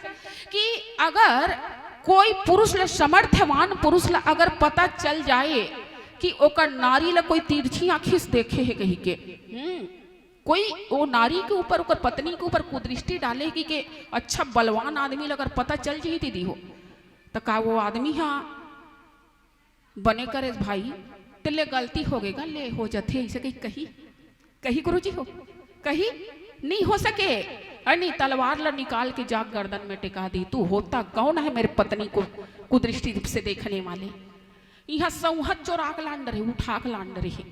कि अगर कोई पुरुष ला, समर्थवान पुरुष ला अगर पता चल जाए कि ओकर नारी ला कोई तिरछी आँखी से देखे हे कही के, हम्म, कोई वो नारी के ऊपर, ओकर पत्नी के ऊपर कुदृष्टि डाले कि के अच्छा बलवान आदमी ला अगर पता चल जाही दीदी हो, त का वो आदमी हा बने करेस भाई, तेले गलती हो गे गा, ले हो जथे, ऐसे कही, कही, कही गुरुजी हो, कही, नहीं हो सके। अरे नहीं, तलवार ला निकाल के जाके गर्दन में टिका दी, तू होता कौन है मेरे पत्नी को कुदृष्टि से देखने वाले? यहाँ सौहत चोरा के लान रहे, उठा के लान रहे।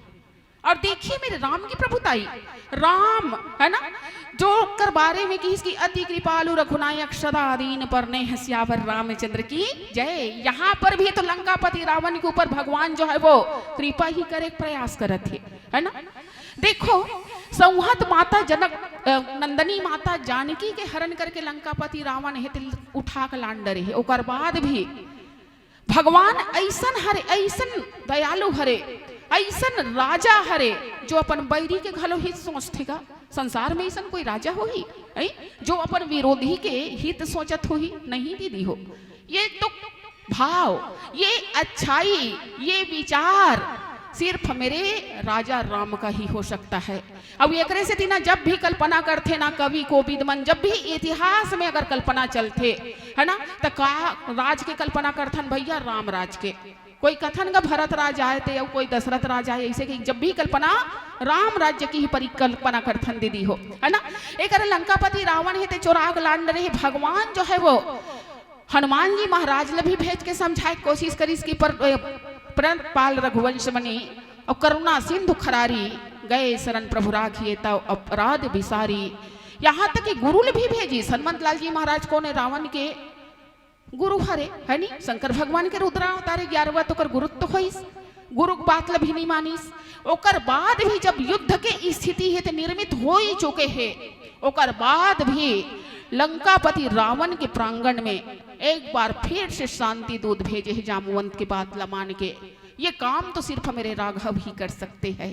और देखिए मेरे राम की प्रभुताई, राम, है ना, जो कर बारे में किहिस कि "अति कृपालु रघुनायक सदा दीन परनेह सियावर रामचंद्र की जय।" यहाँ पर भी तो लंकापति रावण के ऊपर भगवान जो है वो कृपा ही करे के प्रयास करत हे, है ना। देखो, सौहत माता जनक, अ, नंदनी माता जानकी के हरण करके लंकापति रावण हे ते उठा के लान डरे हे, ओकर बाद भी भगवान अइसन हरे, अइसन दयालु हरे, अइसन राजा हरे, जो अपन बैरी के घलो हित सोचथे गा। संसार में अइसन कोई राजा होही, हैं? जो अपन विरोधी के हित सोचत होही? नहीं दीदी हो, ये तो भाव, ये अच्छाई, ये विचार सिर्फ मेरे राजा राम का ही हो सकता है। अब एकरे सेती ना, जब भी कल्पना करथे ना कवि कोविद मन, जब भी इतिहास में अगर कल्पना चलथे, है ना, त का राज के कल्पना करथन भैया? राम राज के। कोई कथन गा भरत राज आय ते, अउ कोई दशरथ राज आय, ऐसे कि जब भी कल्पना राम राज्य की ही परिकल्पना करथन दीदी हो, है ना। एकर लंकापति रावण हे ते चोराक लांड रहे, भगवान जो है वो हनुमान जी महाराज ल भी भेज के समझाए के कोशिश करिस कि पर, ए, प्रणत पाल रघुवंश मनी और करुणा सिंधु खरारी, गए शरण प्रभु राखिए तव अपराध बिसारी। यहाँ तक कि गुरु ल भी भेजिस। हनुमंत लाल जी महाराज कोन हे? रावण के गुरु हरे, है नी? शंकर भगवान के रुद्रावतार हे, ग्यारहवाँ तो ओकर गुरुत्व होइस, गुरु के बात ल भी नहीं मानिस। ओकर बाद भी जब युद्ध के स्थिति हे ते निर्मित हो ही चुके हे, ओकर बाद भी लंकापति रावण के प्रांगण में एक बार फिर से शांति दूत भेजे हे जामवंत के बात ल मान के। ये काम तो सिर्फ मेरे राघव ही कर सकते हैं।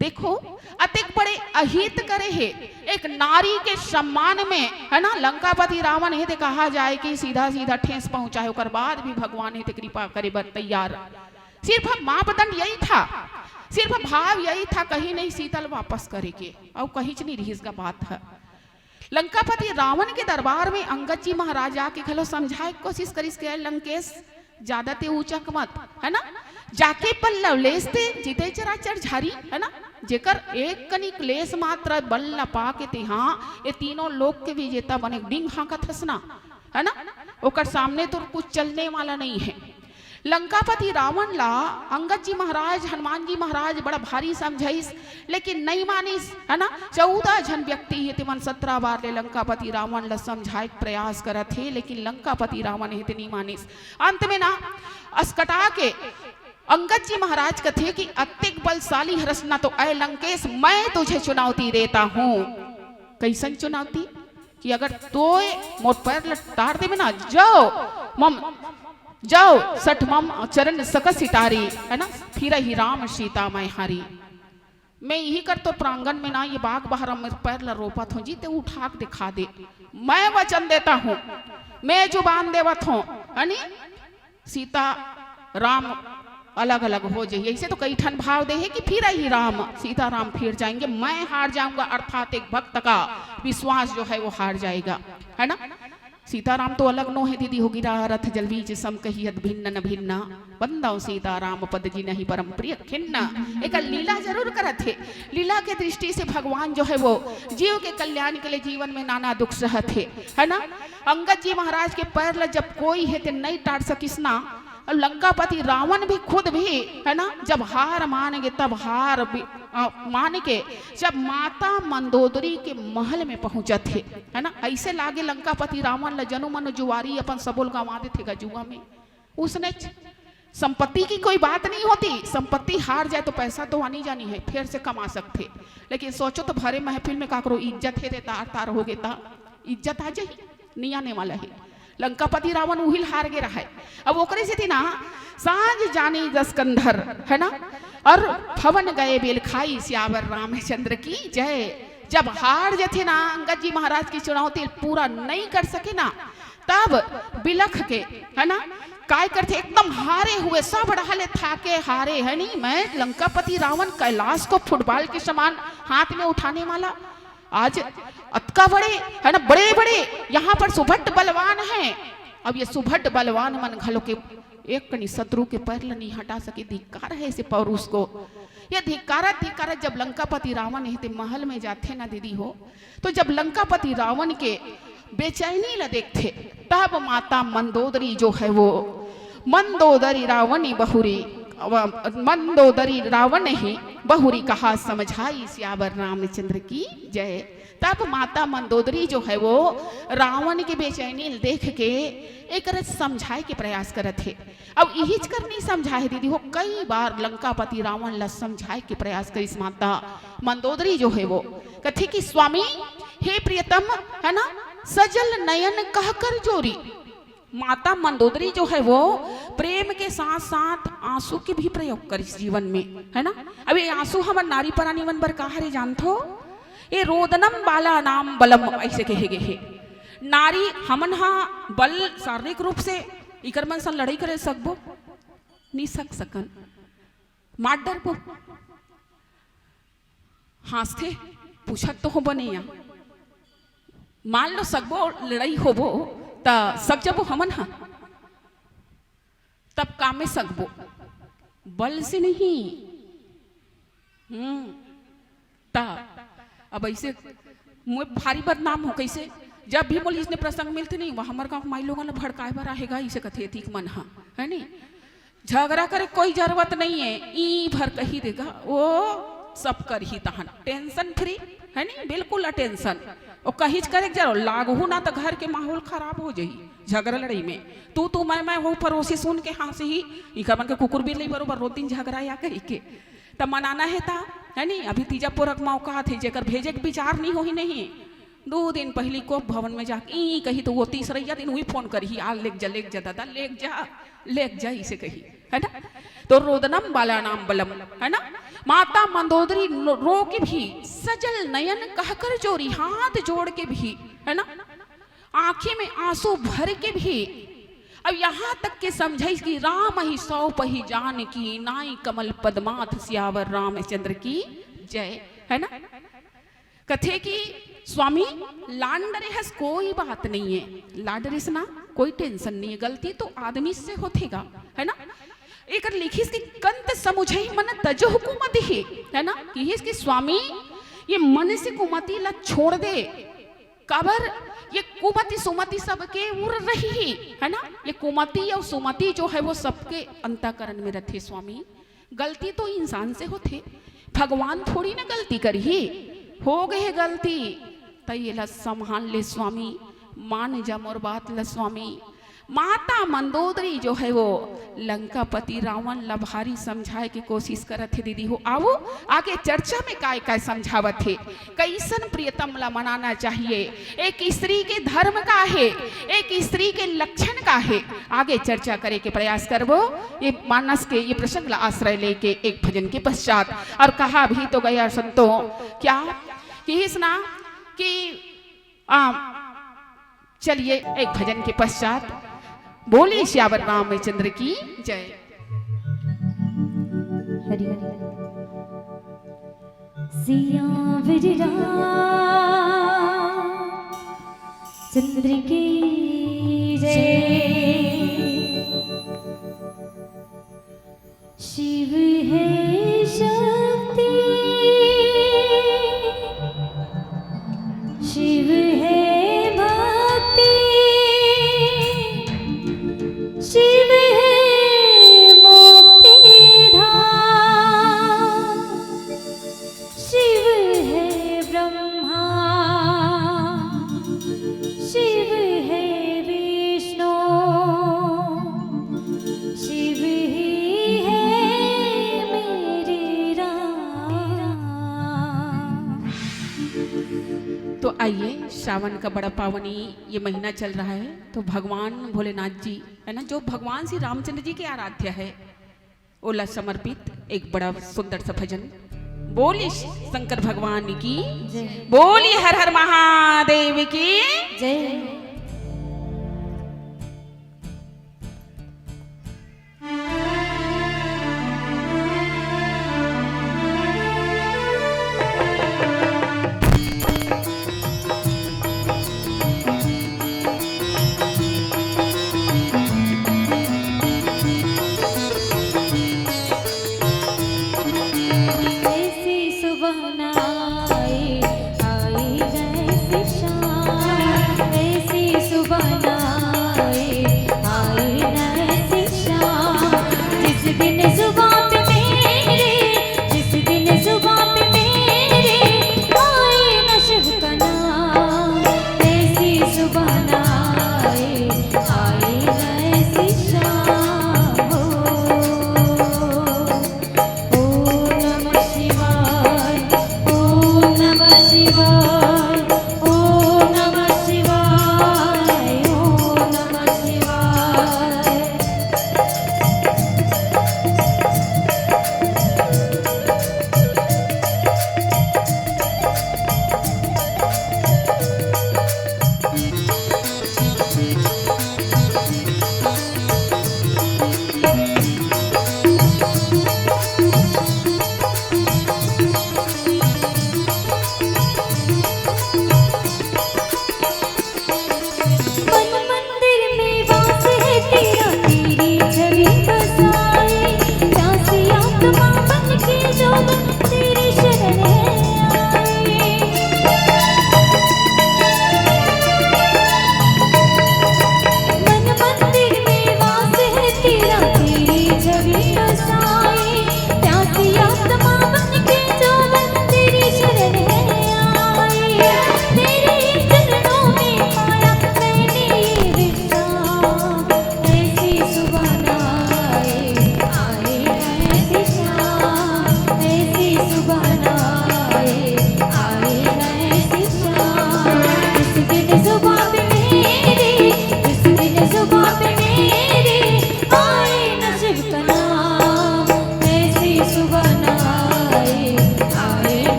देखो, अतेक बड़े अहित करे हे, एक नारी के सम्मान में, है ना, लंकापति रावण हे ते कहा जाए कि सीधा सीधा ठेस पहुंचाए, ओकर बाद भी भगवान हे ते कृपा करे बर तैयार। सिर्फ मापदंड यही था, सिर्फ भाव यही था, कहीं नहीं सीता ल वापस करे के, अउ कहीं च नहीं रिहिस का बात है। लंकापति रावण के दरबार में अंगद जी महाराज आके घलो समझाए के कोशिश करिस के, "लंकेश, ज्यादा ते ऊंचक मत, है ना? जाके पल्लव लेस ते जीते चराचर झारी, है ना?" जेकर एक कनी क्लेश मात्र बल ल पाके तेहा ए तीनों लोक के विजेता बने, डिंग हाँकत हस ना, है ना? ओकर सामने तो कुछ चलने वाला नहीं है। लंकापति रावण ला अंगद जी महाराज, हनुमान जी महाराज बड़ा भारी समझाइस, लेकिन नहीं मानिस, है ना? चौदह झन व्यक्ति हे, तेमन सत्रह बार ले लंकापति रावण ला समझाए के प्रयास करत हे, लेकिन लंकापति रावण हे ते नहीं मानिस। अंत में ना असकटा के अंगद जी महाराज कथे कि अतेक बलशाली हरस ना तो ऐ लंकेश, मैं तुझे चुनौती देता हूँ। कैसन चुनौती? कि अगर तोय मोर पैर ल टार देबे ना, जाओ मम, जाओ सठ मम चरण सकस सिटारी, है ना? फिर ही राम सीता मैं हारी। मैं इही कर तो प्रांगण में ना ये बाग बहरा मेर पैर ल रोपत हों जी, ते उठा के दिखा दे। मैं वचन देता हूँ, मैं जुबान देवत हों, है नी? सीता राम अलग-अलग हो जाही। ऐसे तो कई ठन भाव दे हे कि फिर ही राम, सीता राम फिर जाएंगे, मैं हार जाऊंगा, अर्थात एक भक्त का विश्वास जो है वो हार जाएगा, है ना? सीता राम तो अलग नो हे दीदी हो, गिरा रथ जल बीच सम कही अत भिन्न न भिन्ना, बंदौ सीता राम पद जिनहि परम प्रिय खिन्ना। एक लीला जरूर करत हे, लीला के दृष्टि से भगवान जो है वो जीव के कल्याण के लिए जीवन में नाना दुख सहत हे, है ना? अंगद जी महाराज के पैर ल जब कोई हे ते नहीं टार सकिस ना, लंकापति रावण भी खुद भी, है ना, जब हार मान गे तब हार भी, अ, मान के जब माता मंदोदरी के महल में पहुंचत हे, है ना, ऐसे लागे लंकापति रावण ल जनु मनु जुआरी अपन सबो ल गंवा देथे गा जुआ में। उसने च-, संपत्ति की कोई बात नहीं होती, संपत्ति हार जाए तो पैसा तो आनी जानी है, फिर से कमा सकथे, लेकिन सोचो तो भरे महफिल में काकरो इज्जत हे ते तार तार हो गे ता इज्जत आ जाही, नहीं आने वाला है। लंकापति रावण उहिल हार गे रहा है। अब ओकरे सेती ना सांझ जानी दस कंधर, है ना, और भवन गए बेल खाई सियावर रामचंद्र की जय। जब हार जथे ना, अंगद जी महाराज की चुनौती पूरा नहीं कर सके ना, तब बिलख के, है ना, काय करथे, एकदम हारे हुए, सब डहा ले थाके हारे, है नी, मैं लंकापति रावण कैलाश को फुटबॉल के समान हाथ में उठाने वाला, आज अतका बड़े, है ना, बड़े-बड़े यहाँ पर सुभट बलवान हैं। अब ये सुभट बलवान मन घलो के एक कनी शत्रु के पैर ल नहीं हटा सके, धिक्कार है ऐसे पौरुष को। ये धिक्कारत, धिक्कारत जब लंकापति रावण हे ते महल में जाथे ना दीदी हो, तो जब लंकापति रावण के बेचैनी ल देखथे, तब माता मंदोदरी जो है वो, मंदोदरी रावणी बहुरी, अव-, मंदोदरी रावणहि बहुरी कहा समझाई सियावर रामचंद्र की जय। तब माता मंदोदरी जो है वो रावण के बेचैनी ल देख के एकर समझाए के प्रयास करत हे। अब इहिच कर नहीं समझाए दीदी हो, कई बार लंकापति रावण ला समझाए के प्रयास करिस माता मंदोदरी जो है वो। कथे कि स्वामी, हे प्रियतम, है ना, सजल नयन कह कर जोरी। माता मंदोदरी जो है वो प्रेम के साथ साथ आंसू के भी प्रयोग करिस जीवन में, है ना। अब ये आंसू हमर नारी परानी मन बर का हरे जानथो? ये रोदनम बालानाम बलम ऐसे कहे गे हे। नारी हमन हा बल शारीरिक रूप से इकर मन सन लड़ाई करे सकबो? नी सक सकन। मार डरबो। हाँसथे, पूछत तो हो बने या। मान लो सकबो लड़ाई होबो, त सक जबो हमन हा। तब कामे सकबो? बल से नहीं। हम्म। त अब ऐसे मैं भारी बदनाम हो कैसे? जब भी मोला इसने प्रसंग मिलथे नहीं, वह हमर गाँव के माई लोगन ला भड़काए बर आहे गा, इसे कथे तीक मन हा, है नी? झगड़ा करे कोई जरूरत नहीं है, ई भर कही देगा, वो सब करही तहन। Tension free, है नी? बिल्कुल अटेंशन। ओ कहीच करे के जरूरत, लागहू ना त घर के माहौल खराब हो जाही झगड़ा लड़ाई में। तू, तू, मैं, मैं हो, पड़ोसी सुन के हाँसही, इकर मन के कुकुर बिल्ली बरोबर रोज दिन झगड़ा या कही के। त मनाना हे ता, है नी? अभी तीजा पोरक मौका आथे, जेकर भेजे के विचार नहीं होही नहीं। दू दिन पहिली कोप भवन में जाके ई कही तो वो तीसरैया दिन उही फोन करही, "आ लेग जा, लेग जा दादा, लेग जा, लेग जा," इसे कही, है ना? तो रोदनम बालानाम बलम, है ना? माता मंदोदरी नो-, रो के भी सजल नयन कहकर जोरी, हाथ जोड़ के भी, है ना? आंखी में आंसू भर के भी, अब यहाँ तक के समझाइस कि रामहि सौंपहि जानकी, नाई कमल पद माथ सियावर रामचंद्र की जय, है ना? कथे कि स्वामी, लान डरे हस कोई बात नहीं है, लान डरिस ना कोई tension नहीं है, गलती तो आदमी से होथे गा, है ना? एकर लिखिस कि कंत समुझई मन तजहु कुमति ही, है ना? किहिस कि स्वामी, ये मन से कुमति ला छोड़ दे। काबर? ये कुमति सुमति सबके उर रही ही, है ना? ये कुमति अउ सुमति जो है वो सबके अंतःकरण में रथे स्वामी। गलती तो इंसान से होथे, भगवान थोड़ी ना गलती करही। हो गए गलती, त येला संभाल ले स्वामी, मान जा मोर बात ल स्वामी। माता मंदोदरी जो है वो लंकापति रावण ला भारी समझाए के कोशिश करत हे दीदी हो। आओ आगे चर्चा में काय काय समझावत हे, कैसन प्रियतम ला मनाना चाहिए, एक स्त्री के धर्म का हे, एक स्त्री के लक्षण का हे, आगे चर्चा करे के प्रयास करबो। ये मानस के ये प्रसंग ला आश्रय लेके एक भजन के पश्चात। और कहा भी तो गया संतों, क्या किहिस ना कि आ, चलिए एक भजन के पश्चात बोले सियावर रामचंद्र की जय। हरि हरि। सियावर रामचंद्र की जय। शिव है शक्ति, शिव है भक्ति, शिव है मुक्ति धाम। शिव है ब्रह्मा, शिव है विष्णु, शिव ही है मेरे राम। तो आइए, सावन का बड़ा पावनी ये महीना चल रहा है, तो भगवान भोलेनाथ जी, है ना, जो भगवान श्री रामचंद्र जी के आराध्य है, ओला समर्पित एक बड़ा सुंदर सा भजन। बोली शंकर भगवान की जय। बोली हर हर महादेव की जय। ऐसी सुबह न आई, आई जैसी शाम। ऐसी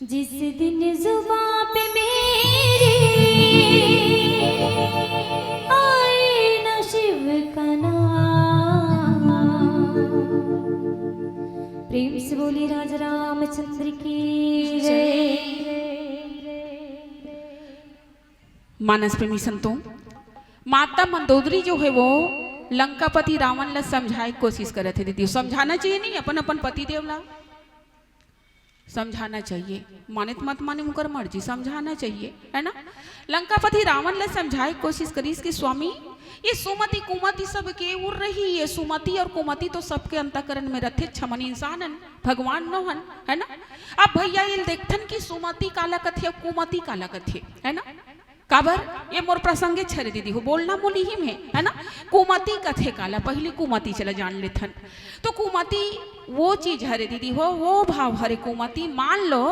जिस दिन जुबां पे मेरी आए ना शिव का नाम। प्रेम से बोलिए राजा रामचंद्र की जय। मानस प्रेमी संतों, माता मंदोदरी जो है वो लंकापति रावण ला समझाए के कोशिश करत हे दीदी। समझाना चाहिए नहीं अपन अपन पति देव ला? समझाना चाहिए। माने त मत माने उनकर मर्जी, समझाना चाहिए, है ना? लंकापति रावण ला समझाए के कोशिश करिस कि स्वामी, ये सुमति कुमति सब के उर रही, ये सुमति और कुमति तो सबके अंतःकरण में रथे, छमन इंसान हन, भगवान नो हन, है ना? अब भैया ये देखथन कि सुमति काला कथे, कुमति काला कथे, है ना? काबर ये मोर प्रसंगे छरे दीदी हो, बोलना मोली ही में, है ना? कुमति कथे काला, पहली कुमति चला जान लेथन। तो कुमति वो चीज हरे दीदी हो, वो भाव हरे कुमति। मान लो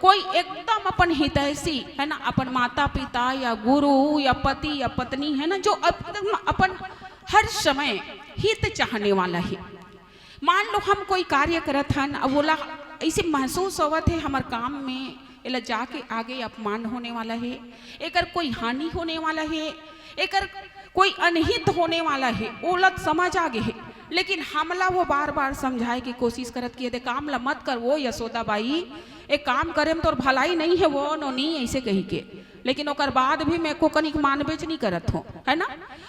कोई एकदम अपन हितैषी, है ना, अपन माता पिता या गुरु या पति या पत्नी, है ना, जो एकदम अपन हर समय हित चाहने वाला है। मान लो हम कोई कार्य करत हन, अब ओला ऐसे महसूस होवत है हमर काम में एला जाके आगे अपमान होने वाला है, एकर कोई हानि होने वाला है, एकर कोई अनहित होने वाला है, ओला त समझ आ गे है, लेकिन हमला वो बार बार समझाए के कोशिश करत कि ये दे काम ला मत कर वो यशोदा बाई, एक काम करे में तोर भलाई नहीं है वो नोनी, ऐसे कही के। लेकिन ओकर बाद भी मैं को कनिक मानबेच नहीं करत हो, है ना?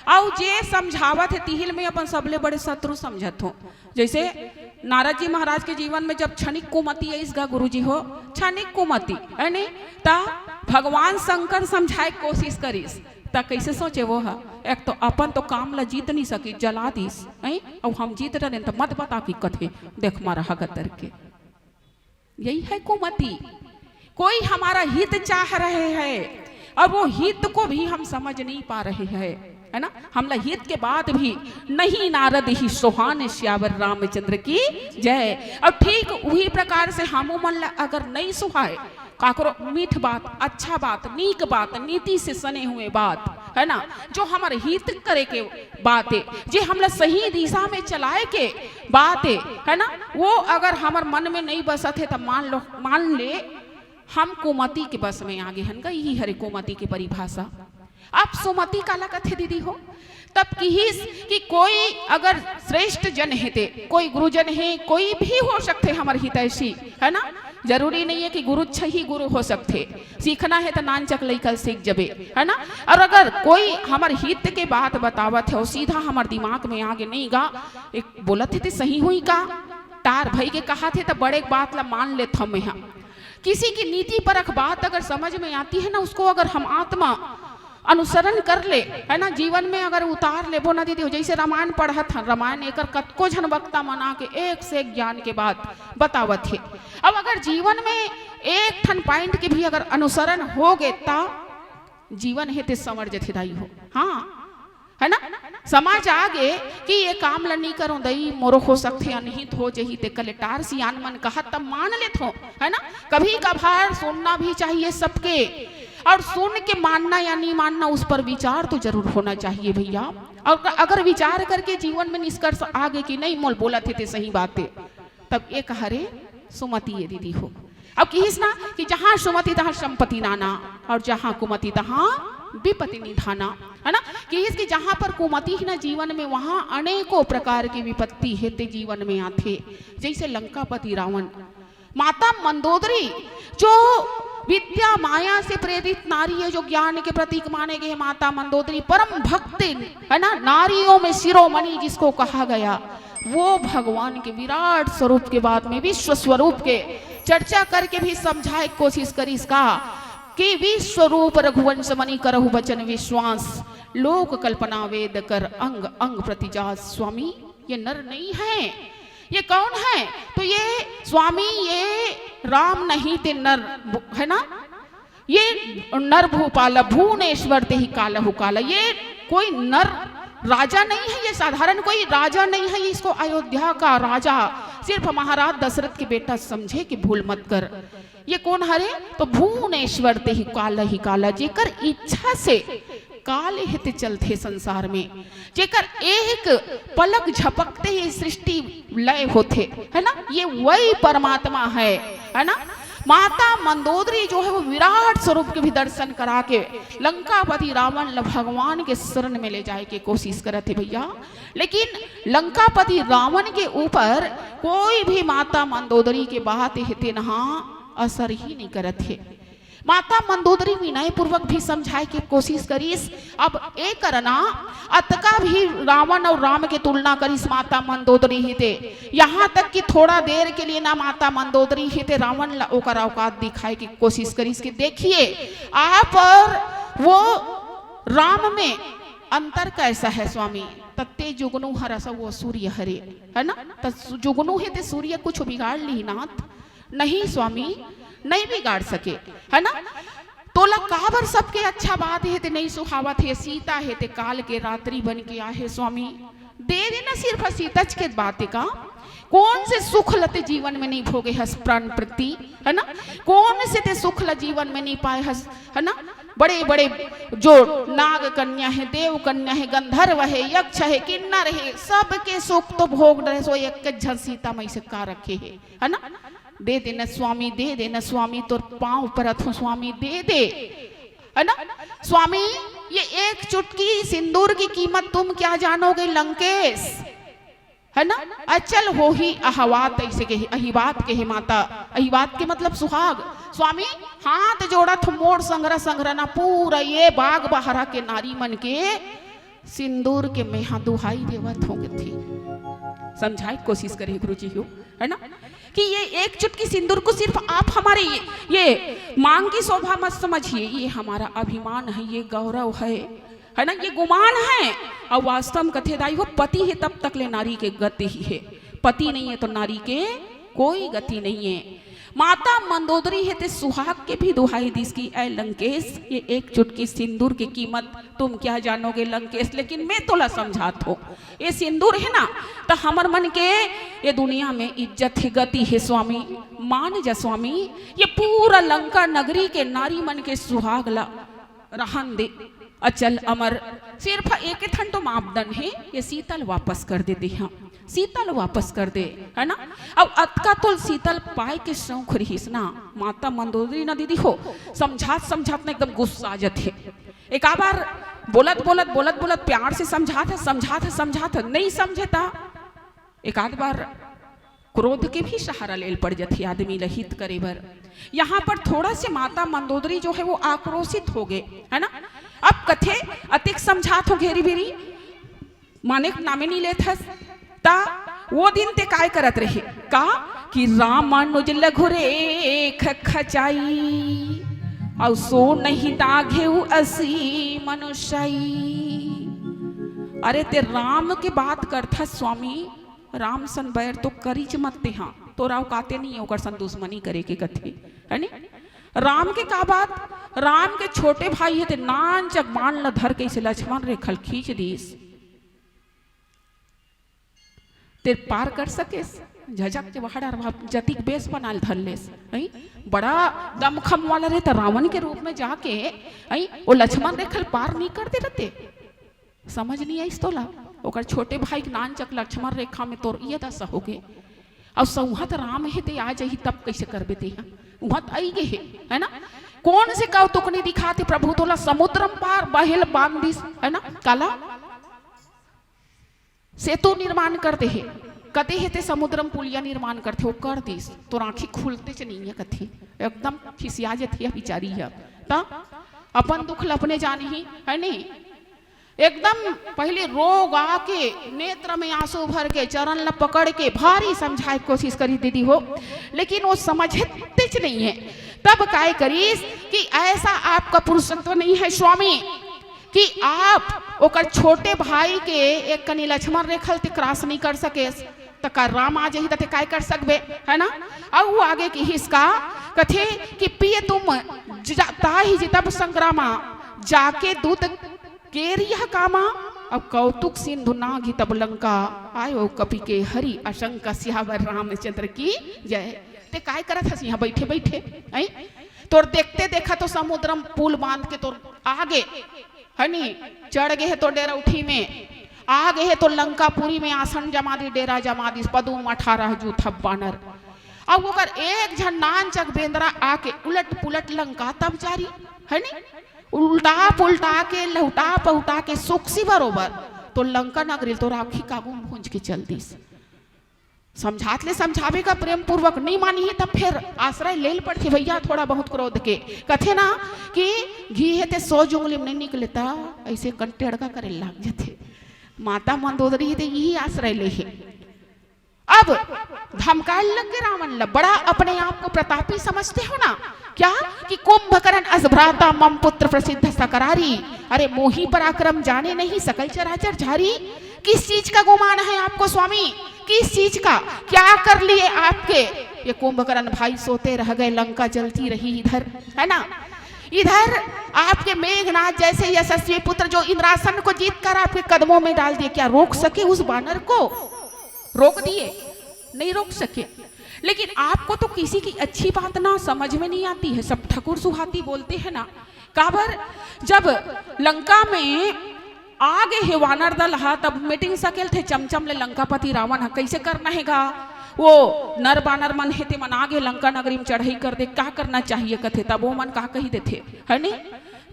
अउ जे समझावत है तिहिल में अपन सबले बड़े शत्रु समझत हो। जैसे नारद जी महाराज के जीवन में जब क्षणिक कुमति आइस गा गुरु जी हो, क्षणिक कुमति, है नी? त भगवान शंकर समझाए के कोशिश करिस, त कैसे सोचे वो ह? एक तो अपन तो काम ला जीत नहीं सकी, जला दिस, हैं? अउ हम जीत रहे त मत बता की कथे, देख मारा हगतर के। यही है कुमति। कोई हमारा हित चाह रहे हैं और वो हित को भी हम समझ नहीं पा रहे हैं, है ना? हमला हित के बाद भी नहीं नारद ही सोहान सियावर रामचंद्र की जय। और ठीक वही प्रकार से हमू मन ला अगर नहीं सुहाए, काकरो मीठ बात, अच्छा बात, नीक बात, नीति से सने हुए बात, है ना, जो हमर हित करे के बात है, जे हमला सही दिशा में चलाए के बात है, है ना, वो अगर हमर मन में नहीं बसत है, त मान लो, मान ले, हम कुमति के बस में आगे हन गा। यही हरे कुमति के परिभाषा। अब सुमति काला कथे दीदी हो? तब किहिस कि कोई अगर श्रेष्ठ जन हे ते, कोई गुरुजन हे, कोई भी हो सकथे हमर हितैषी, है ना? जरूरी नहीं है कि गुरु छ ही गुरु हो सकथे। सीखना है त नानचक लइका सीख जबे, है ना? और अगर कोई हमर हित के बात बतावत है और सीधा हमर दिमाग में आगे नहीं गा, एक बोलत है ते सही हुई का? टार भई के कहा थे त बड़े बात ला मान लेत हूँ मैं। हाँ, किसी की नीति परक बात अगर समझ में आती है ना, उसको अगर हम आत्मा अनुसरण कर ले, है ना, जीवन में अगर उतार लेबो ना दीदी हो, जैसे रामायण पढ़त हन, रामायण एकर कतको झन वक्ता मन आके एक से एक ज्ञान के बात बतावत हे। अब अगर जीवन में एक ठन पॉइंट के भी अगर अनुसरण हो गे, त जीवन हे ते संवर जथे दाई हो। हाँ, है ना? समझ आ गे कि ये काम ल नी करो दई, मोरो हो सकथे अनहित हो जही, ते कले टार सियान मन कहत त मान लेथो, है ना? कभी कभार सुनना भी चाहिए सबके, और सुन के मानना या नहीं मानना, उस पर विचार तो जरूर होना चाहिए भैया। और अगर विचार करके जीवन में निष्कर्ष आ गे कि नहीं, मोल बोलत हे ते सही बात है, तब ये कहा रे सुमति ये दीदी हो। अब किहिस ना कि जहाँ सुमति तहाँ संपत्ति नाना और जहाँ कुमति तहाँ विपत्ति निधाना, है ना? किहिस कि जहाँ पर कुमति ही ना जीवन में, वहाँ अनेकों प्रकार की विपत्ति हे ते जीवन में आथे। जैसे लंकापति रावण, माता मंदोदरी जो विद्या माया से प्रेरित नारी है, जो ज्ञान के प्रतीक माने गए हैं, माता मंदोदरी परम भक्त, है ना, नारियों में शिरोमणि जिसको कहा गया, वो भगवान के विराट स्वरूप के बाद में विश्व स्वरूप के चर्चा करके भी समझाए कोशिश करिस का कि विश्व रूप रघुवंश मणि करहु वचन विश्वास, लोक कल्पना वेद कर अंग अंग प्रतिजास। स्वामी, ये नर नहीं है, ये कौन है? तो ये स्वामी, ये राम नहीं ते नर भू-, है ना, ये नर भूपाल भुवनेश्वर तेहि कालहु काला। ये कोई नर राजा नहीं है, ये साधारण कोई राजा नहीं है, इसको अयोध्या का राजा सिर्फ महाराज दशरथ के बेटा समझे कि भूल मत कर। ये कौन हरे? तो भुवनेश्वर तेहि कालहि काला, जेकर इच्छा से काल हे ते चलथे संसार में, जेकर एक पलक झपकते ही सृष्टि लय होथे, है ना? ये वही परमात्मा है, है ना? माता मंदोदरी जो है वो विराट स्वरूप के भी दर्शन करा के लंकापति रावण ल भगवान के शरण में ले जाए के कोशिश करत हे भैया। लेकिन लंकापति रावण के ऊपर कोई भी माता मंदोदरी के बात हे तेनहा असर ही नहीं करत हे। माता मंदोदरी विनय पूर्वक भी समझाए के कोशिश करिस। अब ए करना अतका भी रावण अउ राम के तुलना करिस माता मंदोदरी ही ते, यहाँ तक कि थोड़ा देर के लिए ना माता मंदोदरी ही ते रावण ला ओकर औकात दिखाए के कोशिश करिस कि देखिए आप और वो राम में अंतर कैसा है स्वामी। तत्ते जुगनू हरस वो सूर्य हरे, है ना? त सु- जुगनू हे ते सूर्य कुछ बिगाड़ ली नाथ? नहीं स्वामी, नहीं बिगाड़ सके, है ना? तोला काबर सबके अच्छा बात हे ते नहीं सुहावत हे? सीता हे ते काल के रात्रि बन के आहे स्वामी। दे देना सिर्फ सीतच के बात का। कौन से सुख लते जीवन में नहीं भोगे हस प्राण प्रति, है ना? कौन से ते सुख ल जीवन में नहीं पाए हस, है ना? बड़े बड़े जो नाग कन्या है, देव कन्या है, गंधर्व है, यक्ष है, किन्नर है, सबके सुख तो भोग रहे, सो एक झन सीता मई से का रखे है, है ना? दे देना स्वामी, दे देना स्वामी, तोर पाँव परत हूँ स्वामी, दे दे, है ना? स्वामी, ये एक चुटकी सिंदूर की कीमत तुम क्या जानोगे लंकेश, है ना? अचल होही अहवात, ऐसे कहे, अहिबात कहे माता, अहिबात के मतलब सुहाग। स्वामी, हाथ जोड़त हूँ मोर संघरा संघरा ना पूरा ये बाग बहरा के नारी मन के सिंदूर के मेहा दुहाई देवत हो कथे, समझाए के कोशिश करे गुरु जी हो, है ना? कि ये एक चुटकी सिंदूर को सिर्फ आप हमारे ये, ये मांग की शोभा मत समझिए, ये हमारा अभिमान है, ये गौरव है, है ना? ये गुमान है। और वास्तव में कथे दाई हो, पति है तब तक ले नारी के गति ही है, पति नहीं है तो नारी के कोई गति नहीं है। माता मंदोदरी हे ते सुहाग के भी दुहाई दिस कि ऐ लंकेश, ये एक चुटकी सिंदूर की कीमत तुम क्या जानोगे लंकेश, लेकिन मैं तोला समझात हो, ये सिंदूर है ना, तो हमर मन के ये दुनिया में इज्जत है, गति है स्वामी, मान जा स्वामी, ये पूरा लंका नगरी के नारी मन के सुहाग ला रहन दे। अचल अमर सिर्फ एक ठन तो मापदंड है, ये सीता ल वापस कर दे, देहा सीता ल वापस कर दे, है ना? अब अतका तोल सीता ल पाए के शौक रहिस ना, माता मंदोदरी ना दीदी हो, समझात समझात ना एकदम गुस्सा आ जाथे। एक आध बार बोलत बोलत बोलत बोलत प्यार से समझात है, समझात है, समझात है, नहीं समझे ता एक आध बार क्रोध के भी सहारा लेल पड़ जाथे आदमी ल हित करे बर। यहाँ पर थोड़ा से माता मंदोदरी जो है वो आक्रोशित हो गए, है ना? अब कथे, अतिक समझात हो घेरी बेरी, माने के नामे नहीं लेत हस। ता वो दिन ते काय करत रहे का कि रामानुज लघु रेख खचाई, अउ सो नहीं दाघेउ असी मनुष्याई। अरे ते राम के बात करथस स्वामी, राम सन बैर तो करीच मत तेहा, तोर औकाते नहीं है ओकर सन दुश्मनी करे के कथे, है नी? राम के का बात, राम के छोटे भाई हे ते नानचक बाण ल धर के इसे लक्ष्मण रेखा ल खींच दिस। ते पार कर सकेस? झझक के वहाड़ा रहा, जतिक बेस बनाल धर लेस, हैं? बड़ा दमखम वाला रहे त रावण के रूप में जाके, हैं? वो लक्ष्मण रेखा ल पार नहीं कर दे रहते। समझ नहीं आइस तोला? ओकर छोटे भाई के नानचक लक्ष्मण रेखा में तोर ये दशा हो गए। अउ सौहत राम हे ते आ जाही तब कैसे करबे ते ह? उहाँ त आई गे हे, है ना? कौन से कौतुक नहीं दिखाते प्रभु तोला? समुद्रम पार बहेल बांध दिस, है ना? काला सेतु निर्माण कर दे हे, कते हे ते समुद्रम पुलिया निर्माण करथे, वो कर दिस। तोर आँखी खुलते च नहीं है कथे, एकदम खिसिया जथे बिचारी ह। त अपन दुख ल अपने जानही, है नहीं? एकदम पहले रोग आके नेत्र में आंसू भर के चरण ल पकड़ के भारी समझाए के कोशिश करी दीदी हो, लेकिन वो समझतेच नहीं है। तब काय करीस कि ऐसा आपका पुरुषत्व नहीं है स्वामी कि आप ओकर छोटे भाई के एक कनी लक्ष्मण रेखा ल ते क्रॉस नहीं कर सकेस, त का राम आ जाही त ते काय कर सकबे, है ना? अउ वो आगे किहिस का, कथे कि पिय तुम जा, ताहि जितब संग्रामा, जाके दूत केरि यह कामा, अब कौतुक सिंधु नाघि तब लंका, आयो कपि के हरि अशंका, सियावर रामचंद्र की जय। ते काय करत हस यहाँ बैठे बैठे, हैं? तोर देखते देखा तो समुद्रम पुल बांध के तोर आगे, है नी, चढ़ गे हे तो डेरौठी में, आ गे हे तो लंकापुरी में आसन जमा दी, डेरा जमा दी, पदुम अठारह जूथब बानर। अब ओकर एक झन नानचक बेंदरा आके उलट पुलट लंका तब जारी, है नी? उल्टा पुल्टा के, लहुटा पहुटा के, सुक्सी बरोबर तो लंका नगरी तो राखी कागू भूंज के चल दिस। समझात ले समझाबे का प्रेम पूर्वक, नी मानही त फेर आश्रय लेल पड़थे भैया, थोड़ा बहुत क्रोध के। कथे ना कि घी हे ते सौ जुंगली में नहीं निकले, त ऐसे कंटेड़का करे लाग जथे। माता मंदोदरी हे ते यही आश्रय ले हे। अब धमकाए लग के रावण ला, बड़ा अपने आप को प्रतापी समझते हो ना क्या? कि कुंभकर्ण अस भ्राता मम पुत्र प्रसिद्ध सकरारी, अरे मोही पराक्रम जाने नहीं सकल चराचर झारी। किस चीज का गुमान है आपको स्वामी? किस चीज का? क्या कर लिए आपके ये कुंभकर्ण भाई? सोते रह गए, लंका जलती रही इधर, है ना? इधर आपके मेघनाथ जैसे यशस्वी पुत्र जो इंद्रासन को जीत कर आपके कदमों में डाल दिए, क्या रोक सके उस बानर को? रोक दिए? नहीं रोक सके। लेकिन आपको तो किसी की अच्छी बात ना समझ में नहीं आती है, सब ठकुर सुहाती बोलते हैं ना। काबर? जब लंका में आ गे हे वानर दल हा, तब meeting सकेल थे चमचम ले लंकापति रावण हा, कैसे करना हे गा? वो नर बानर मन हे ते मन आ गे लंका नगरी में चढ़ाई कर दे, का करना चाहिए कथे, तब वो मन का कही देथे, है नी?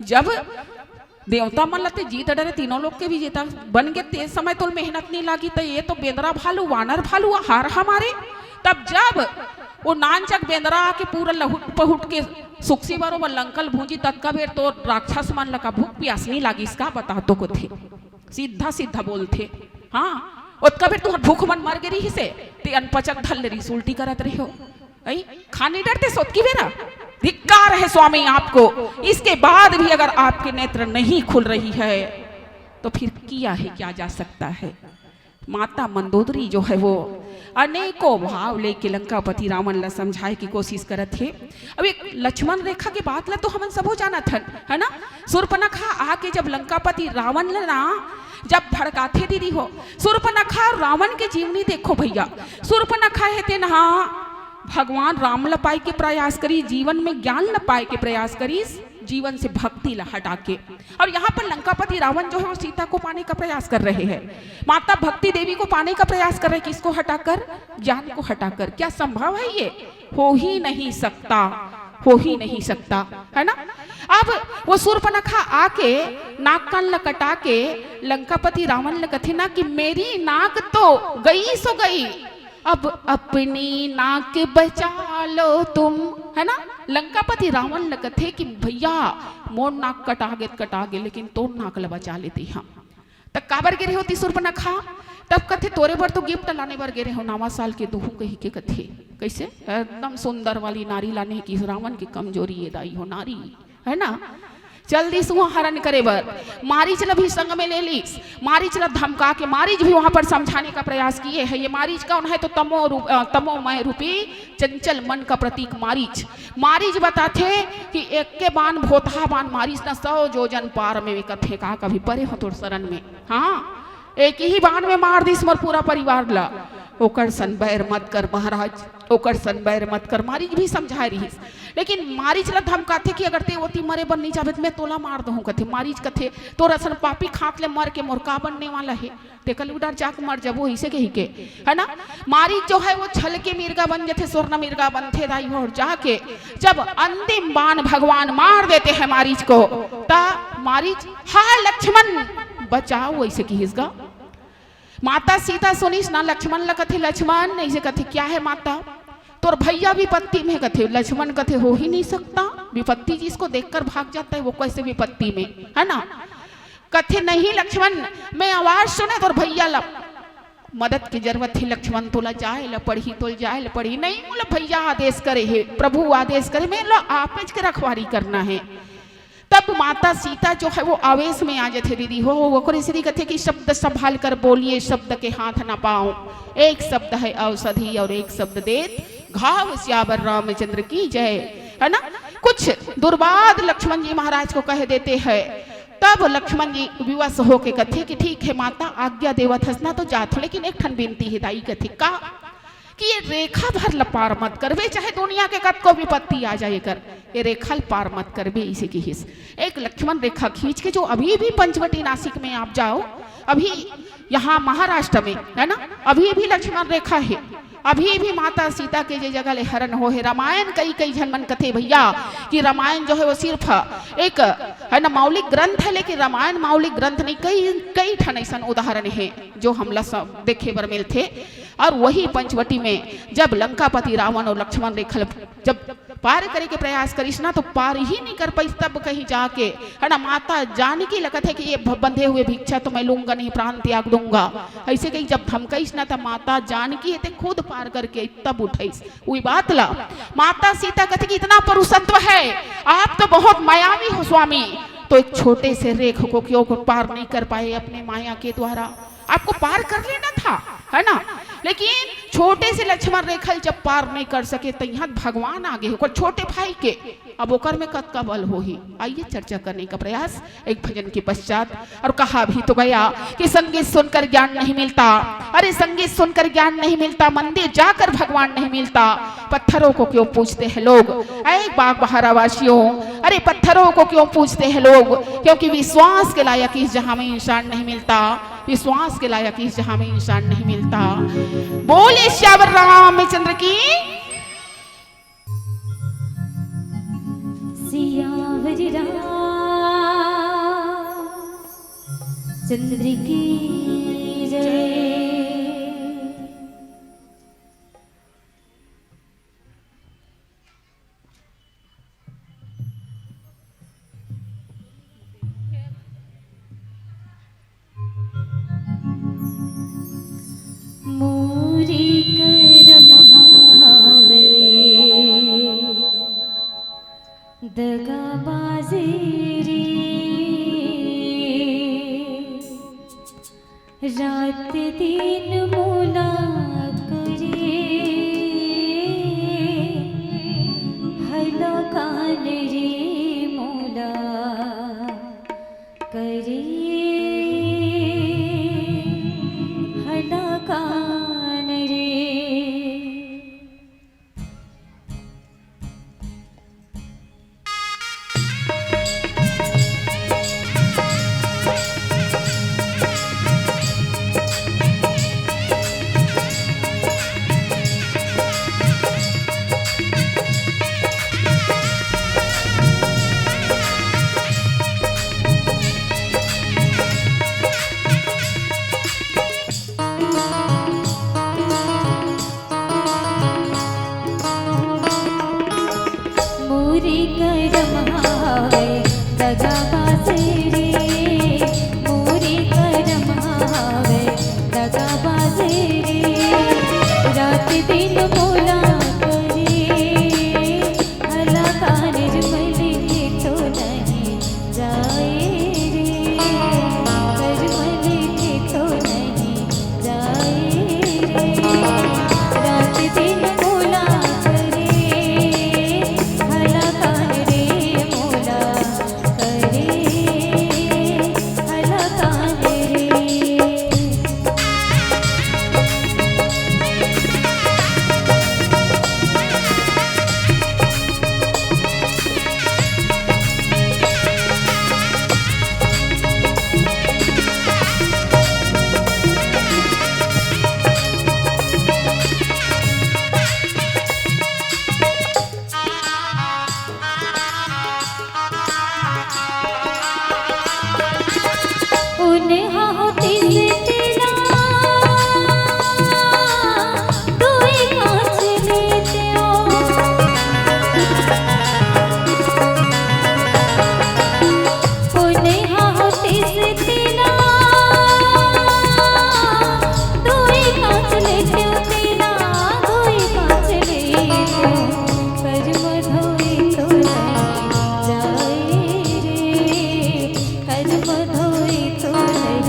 जब देवता मन लते जीत डरे, तीनों लोग के विजेता बन गे, ते समय तोल मेहनत नहीं लागी, तो ये तो बेंदरा भालू, वानर भालू हार हमारे। तब जब वो नानचक बेंदरा आके पूरा लहुट पहुट के सुक्सी बरोबर लंकल भूंजी, ततका बेर तो राक्षस मन ला का भूख प्यास नहीं लागिस का, बता तो कथे। सीधा सीधा बोलथे। हाँ, ओतका बेर तुहर भूख मन मर गे रिहिसे, ते अनपचक धर ले रिहिस, उल्टी करत रहे हो। ऐ, खाने डरते सोतकी बेरा? धिक्कार है स्वामी आपको, इसके बाद भी अगर आपके नेत्र नहीं खुल रही है तो फिर किया है क्या जा सकता है। माता मंदोदरी जो है वो अनेकों भाव लेके लंकापति रावण ला समझाए की कोशिश करत हे। अब एक लक्ष्मण रेखा के बात ला तो हमन सबो जानत हन, है ना? सूर्पनखा आके जब लंकापति रावण ला ना जब भड़काथे दीदी हो, सूर्पनखा और रावण के जीवनी देखो भैया। सूर्पनखा हे तेन हा भगवान राम ल पाए के प्रयास करिस, जीवन में ज्ञान ल पाए के प्रयास करिस, जीवन से भक्ति ल हटा के। और यहाँ पर लंकापति रावण जो है वो सीता को पाने का प्रयास कर रहे हैं, माता भक्ति देवी को पाने का प्रयास कर रहे हैं। किसको हटाकर? ज्ञान को हटाकर। क्या संभव है ये? हो ही नहीं सकता, हो ही नहीं सकता, है ना? अब वो सूर्पनखा आके नाक कान ल कटा के लंकापति रावण ल कथे ना कि मेरी नाक तो गई सो गई, अब अपनी नाक बचा लो तुम, है ना? लंकापति रावण ल कथे कि भैया, मोर नाक कटा गे त कटा गे, लेकिन तोर नाक ल बचा लेते हम। त काबर गे रहे हो ती सूर्पनखा? तब कथे तोरे बर तो gift लाने बर गे रहे हो नवा साल के दोहू कही के कथे। कैसे? एकदम सुंदर वाली नारी लाने की रावण की कमजोरी ये दाई हो नारी, है ना? चल दिस उहाँ हरण करे बर। मारीच ल भी संग में ले लीस। मारीच ल धमका के मारीच भी वहां पर समझाने का प्रयास किए हैं। ये मारीच कौन है? तो तमो रूप, अ, तमोमय रूपी चंचल मन का प्रतीक मारीच। मारीच बताथे कि एक के बान भोतहा बान मारीच न सौ जोजन पार में, वे कथे का कभी परे हो तोर शरण में। हाँ, एक ही बान में मार दिस मोर पूरा परिवार ला। ओकर सन बैर मत कर महाराज, ओकर सन बैर मत कर। मारीच भी समझाए रहिस, लेकिन मारीच ला धमकाथे कि अगर ते ओती मरे बर नहीं जाबे त मैं तोला मार दहूं कथे। मारीच कथे, तोर असन पापी खात ले मर के मोर का बनने वाला हे? ते कल उडर जाके मर जाबो, इसे कही के, है ना? मारीच जो है वो छल के मिर्गा बन जथे, स्वर्ण मिर्गा बनथे दाई हो। और जाके जब अंतिम बान भगवान मार देते हैं मारीच को, ता मारीच, हा लक्ष्मण बचाओ, ऐसे किहिस गा। माता सीता सुनिस ना, लक्ष्मण ल कथे, लक्ष्मण, ऐसे कथे, क्या है माता? तोर भैया विपत्ति में, कथे। लक्ष्मण कथे, हो ही नहीं सकता, विपत्ति जिसको देखकर भाग जाता है वो कैसे विपत्ति में, है ना? कथे, नहीं लक्ष्मण, मैं आवाज सुने तोर भैया ला मदद की जरूरत थी लक्ष्मण, तोला जाए ला पड़ही, तोल जाए ला पड़ही। नहीं, मोला भैया आदेश करे हे, प्रभु आदेश करे, मैं ला आपेच के रखवारी करना है। तब माता सीता जो है वो आवेश में आ जाथे दीदी हो, वो ओकरे श्री कथे कि शब्द संभाल कर बोलिए, शब्द के हाथ ना पाओ। एक शब्द है औषधि और एक शब्द देत घाव। सियावर रामचंद्र की जय, है ना? कुछ दुर्वाद लक्ष्मण जी महाराज को कह देते हैं। तब लक्ष्मण जी विवश होके कथे कि ठीक है माता, आज्ञा देवत हस ना तो जात हो, लेकिन एक ठन बिनती हे दाई। कथे का कि ये रेखा भर ल पार मत करबे, चाहे दुनिया के कतको विपत्ति आ जाए कर, ये रेखा ल पार मत करबे, इसे किहिस। एक लक्ष्मण रेखा खींच के, जो अभी भी पंचवटी नासिक में आप जाओ, अभी यहाँ महाराष्ट्र में, है ना, अभी भी लक्ष्मण रेखा है। अभी भी माता सीता के जे जगह ले हरण हो हे। रामायण कई कई झन मन कथे भैया कि रामायण जो है वो सिर्फ एक, है ना, मौलिक ग्रंथ है, लेकिन रामायण मौलिक ग्रंथ नहीं। कई कई ठन ऐसन उदाहरण है जो हमला सब देखे बर मिलथे। और वही पंचवटी में जब लंकापति रावण और लक्ष्मण रेखा ल जब पार करे के प्रयास करिस ना, तो पार ही नहीं कर पाइस। तब कहीं जाके, है ना, माता जानकी लगत है कि ये भ-, बंधे हुए भिक्षा तो मैं लूंगा नहीं, प्राण त्याग दूंगा, ऐसे कहीं जब धमकाइस ना, तब माता जानकी है ते खुद पार करके तब उठाइस। वही बात ला माता सीता कहते कि इतना पुरुषत्व है, आप तो बहुत मायावी हो स्वामी, तो एक छोटे से रेख को क्यों को पार नहीं कर पाए अपने माया के द्वारा? आपको पार कर लेना था, है ना? लेकिन छोटे से लक्ष्मण रेखा ल जब पार नहीं कर सके, तो यहाँ भगवान आगे, ओकर छोटे भाई के, अब ओकर में कतका बल होही। आइए चर्चा करने का प्रयास एक भजन के पश्चात। और कहा भी तो गया कि संगीत सुनकर ज्ञान नहीं मिलता, अरे संगीत सुनकर ज्ञान नहीं मिलता, मंदिर जाकर भगवान नहीं मिलता, पत्थरों को क्यों पूजते हैं लोग, ऐ बाग बहारा वासियों, अरे पत्थरों को क्यों पूजते हैं लोग, क्योंकि विश्वास के लायक इस जहां में इंसान नहीं मिलता, विश्वास के लायक इस जहां में इंसान नहीं मिलता। बोले सियावर रामचंद्र की। सियावर रामचंद्र की जय। मोरी करम हावे दगाबाजी रे, रात दिन मोला करे, हला कान रे मोला करे, हला कान रे। मोरी करम हावे दगाबाज रे, मोरी करम हावे दगाबाज रे, रात दिन मोला करे, हला कान रे मलिके तो नहीं जाए रे, कर मलिके तो नहीं जाए रे, रात दिन मोला करे, हला कान रे मोला करे, हला कान रे। उन्हें होती से तेरा दुई कांच लेते हो। उन्हें होती से तेरा दुई कांच लेते हो, तेरा दुई कांच लेते हो। कर्म धोए तो नहीं जाए रे, कर्म धोए तो नहीं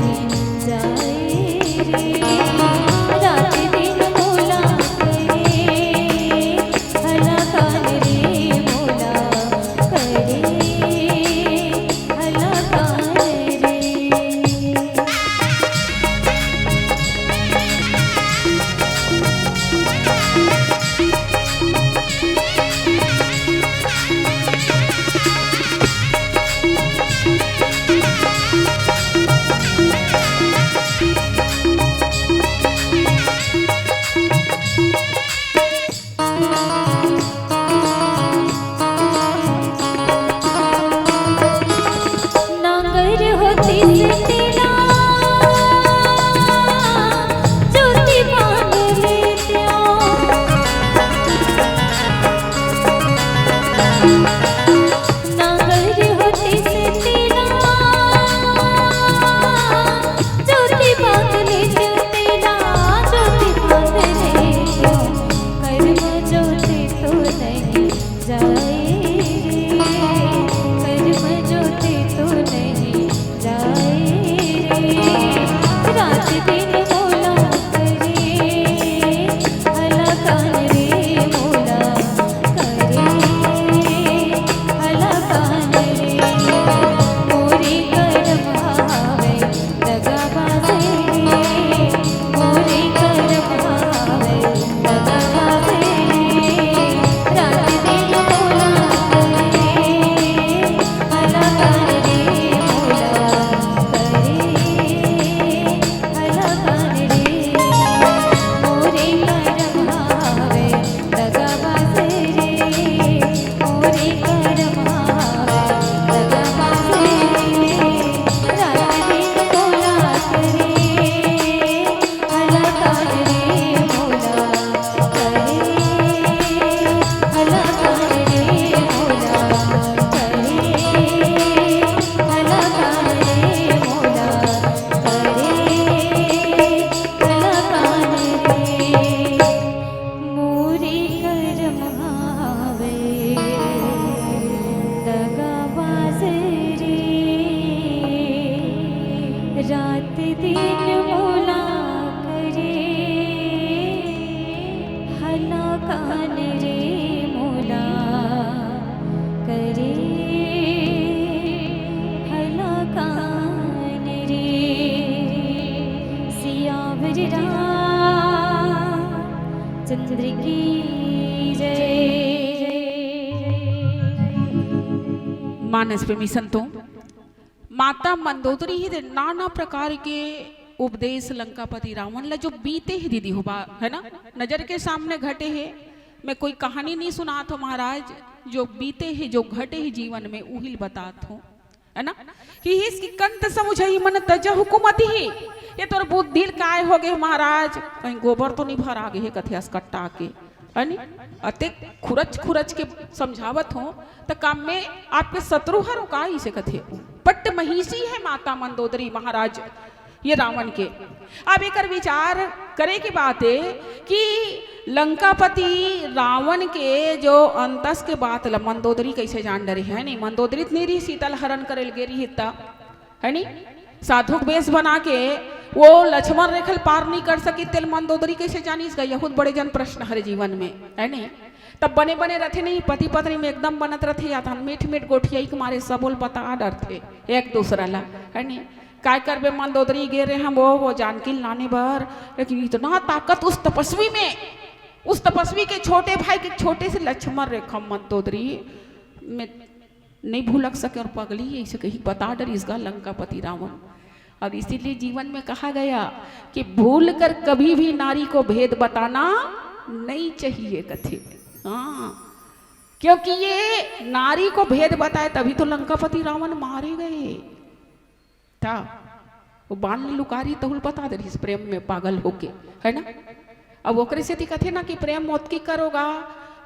दीन मोला करे हलाकान रे, मोला करे हलाकान रे। सियावर रामचंद्र की जय। मानस प्रेमी संतों, माता मंदोदरी ही दे नाना प्रकार के उपदेश लंकापति रावण ला जो बीते ही दीदी हो बा, है ना, नजर के सामने घटे हे। मैं कोई कहानी नहीं सुनात हो महाराज, जो बीते ही, जो घटे ही जीवन में उहिल बतात हो, है ना। कि हिस कि कंत समुझई मन तजहु कुमति ही, ये तोर बुद्धि ल काय हो गे महाराज, कहीं गोबर तो नहीं भरा गे हे कथे असकट्टा के, है नी? अतेक खुरच खुरच के समझावत हो, त काम में आपके शत्रु हर का इसे कथे, पट्ट महिषी है माता मंदोदरी महाराज ये रावण के। अब एकर विचार करे के बात है कि लंकापति रावण के जो अंतस के बात ल मंदोदरी कैसे जान डरे है नी? मंदोदरी त नहीं रही, सीता ल हरण करे ल गे रही त, है नी? साधु के वेश बना के वो लक्ष्मण रेखा ल पार नहीं कर सकी, तेल मंदोदरी कैसे जानिस गा? यहूद बड़े जन प्रश्न हरे जीवन में, है नी? तब बने बने रथे नहीं, पति पत्नी में एकदम बनत रथे, या तहन मीठ मीठ गोठियाई के मारे सबो ल बता डरथे एक दूसरा ला, है नी? काय करबे, मंदोदरी गे रहे हम वो, वो जानकी ल लाने बर, लेकिन इतना ताकत उस तपस्वी में, उस तपस्वी के छोटे भाई के छोटे से लक्ष्मण रेखा मंदोदरी में नहीं भुलक सके और पगली ऐसे कही बता डरिस गा लंकापति रावण। और इसीलिए जीवन में कहा गया कि भूल कर कभी भी नारी को भेद बताना नहीं चाहिए कथे। हाँ, क्योंकि ये नारी को भेद बताए तभी तो लंकापति रावण मारे गए। था। वो बान ले लुकारी तहुल बता दे रहिस प्रेम में पागल होके, है ना? अब ओकरे सेती कथे ना कि प्रेम मौत की करोगा,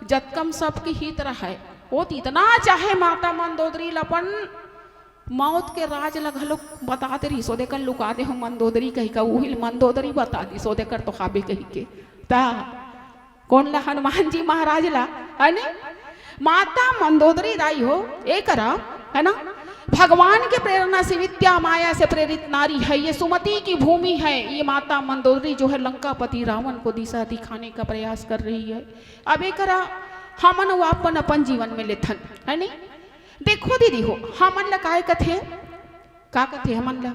जतकम सबके हित रहे। वो तो इतना चाहे माता मंदोदरी ल अपन मौत के राज ल घलो बता दे रहिस, ओदे कर लुका दे हो मंदोदरी कही का, उहिल मंदोदरी बता दिस, ओदे कर तो हाबे कही के। ता कौन ला? हनुमान जी महाराज ला, है नी? माता मंदोदरी दाई हो, ए करा, है ना? भगवान के प्रेरणा से, विद्या माया से प्रेरित नारी है ये। सुमति की भूमि है ये। माता मंदोदरी जो है लंकापति रावण को दिशा दिखाने का प्रयास कर रही है। अब ए करा हमन वो अपन, अपन जीवन में लेथन, है नी? देखो दीदी हो, हमन ला काय कथे, का कथे हमन ला?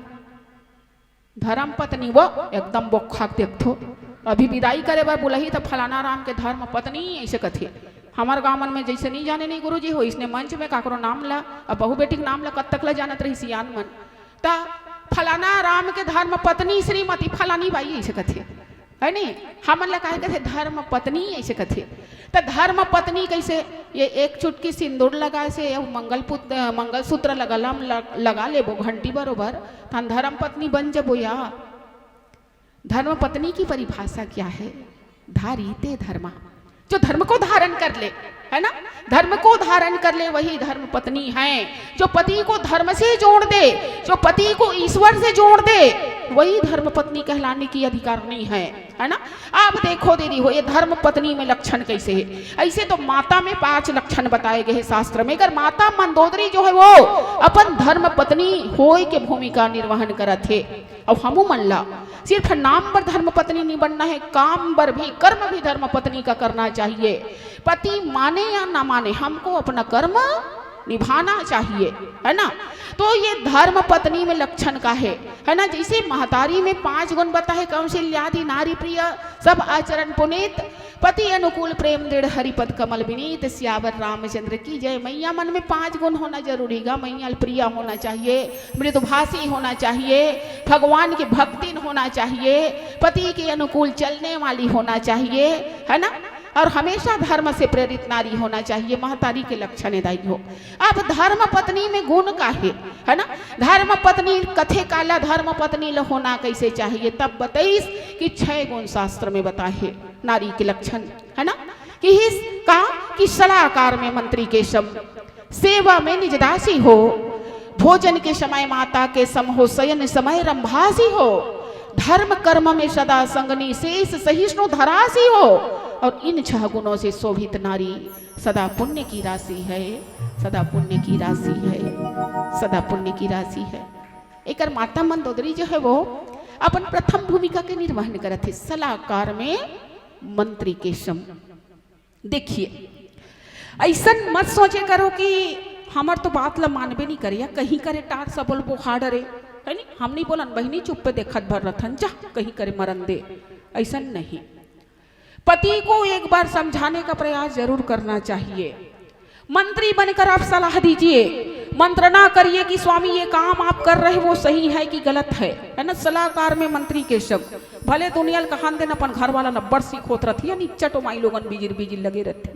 धर्म पत्नी वो एकदम बोखा के देखथो। अभी विदाई करे बर बुलाही त फलाना राम के धर्म पत्नी ऐसे कथे। हमर गांव मन में जैसे नहीं जाने नहीं गुरुजी हो, इसने मंच में काकरो नाम ला, अब बहू बेटी के नाम ला कब तक ला जानत रही सियान मन। त फलाना राम के धर्म पत्नी श्रीमती फलानी बाई ऐसे कथे, है नी? हमन ला काहे कथे धर्म पत्नी ऐसे कथे? त धर्म पत्नी कैसे? ये एक चुटकी सिंदूर लगाए से या मंगल पुत-, मंगलसूत्र लगा, लगा लेबो घंटी बरोबर, तहन धर्म पत्नी बन जबो या? धर्म पत्नी की परिभाषा क्या है? धारी ते धर्मा, जो धर्म को धारण कर ले, है ना, धर्म को धारण कर ले, वही धर्म पत्नी है। जो पति को धर्म से जोड़ दे, जो पति को ईश्वर से जोड़ दे, वही धर्म पत्नी कहलाने की अधिकारिणी है, है ना। अब देखो दीदी हो, ये धर्म पत्नी में लक्षण कैसे है। ऐसे तो माता में पांच लक्षण बताए गए हैं शास्त्र में। अगर माता मंदोदरी जो है वो अपन धर्म पत्नी होय के भूमिका निर्वहन करत हे, अउ हमू मन ला सिर्फ नाम बर धर्म पत्नी नहीं बनना है, काम बर भी, कर्म भी धर्म पत्नी का करना चाहिए। पति माने या ना माने, हमको अपना कर्म निभाना चाहिए, है ना। तो ये धर्म पत्नी में लक्षण का है, है ना। जैसे महतारी में पांच गुण बताए, कौशल्यादि नारी प्रिय, सब आचरण पुनीत, पति अनुकूल, प्रेम दृढ़, हरि पद कमल विनीत, सियावर रामचंद्र की जय। मैया मन में पांच गुण होना जरूरी गा। मैया प्रिय होना चाहिए, मृदुभाषी होना चाहिए, भगवान की भक्तिन होना चाहिए, पति के अनुकूल चलने वाली होना चाहिए, है ना। और हमेशा धर्म से प्रेरित नारी होना चाहिए, महतारी के लक्षण दाई हो। अब धर्म पत्नी में गुण का है, है ना। धर्म पत्नी कथे काला, धर्म पत्नी ल होना कैसे चाहिए, तब बताइस कि छह गुण शास्त्र में बताए है नारी के लक्षण, है ना। कि हिस का कि सलाहकार में मंत्री के सम, सेवा में निज दासी हो, भोजन के समय माता के सम हो, शयन समय रंभासी हो, धर्म कर्म में सदा संगनी, शेष सहिष्णु धरासी हो, और इन छह गुणों से शोभित नारी सदा पुण्य की राशि है, सदा पुण्य की राशि है, सदा पुण्य की राशि है। एकर माता मंदोदरी जो है वो अपन प्रथम भूमिका के निर्वहन करत हे सलाहकार में मंत्री केशव। देखिए, ऐसन मत सोचे करो कि हमर तो बात ला मानबे नहीं करे, या कहीं करे टार सबल बोहाड़ रे, है नी? हम नहीं बोलन बहिनी, चुप्पे देखत भर रथन, जा कहीं करे मरन दे, ऐसन नहीं। पति को एक बार समझाने का प्रयास जरूर करना चाहिए। मंत्री बनकर आप सलाह दीजिए, मंत्रणा करिए कि स्वामी, ये काम आप कर रहे वो सही है कि गलत है, है ना? सलाहकार में मंत्री केशव। भले दुनिया ल कहान देन, अपन घर वाला नब्बड़ सीख होत रथे, या निच्चट ओ माई लोगन बिजिर बिजिर लगे रथे।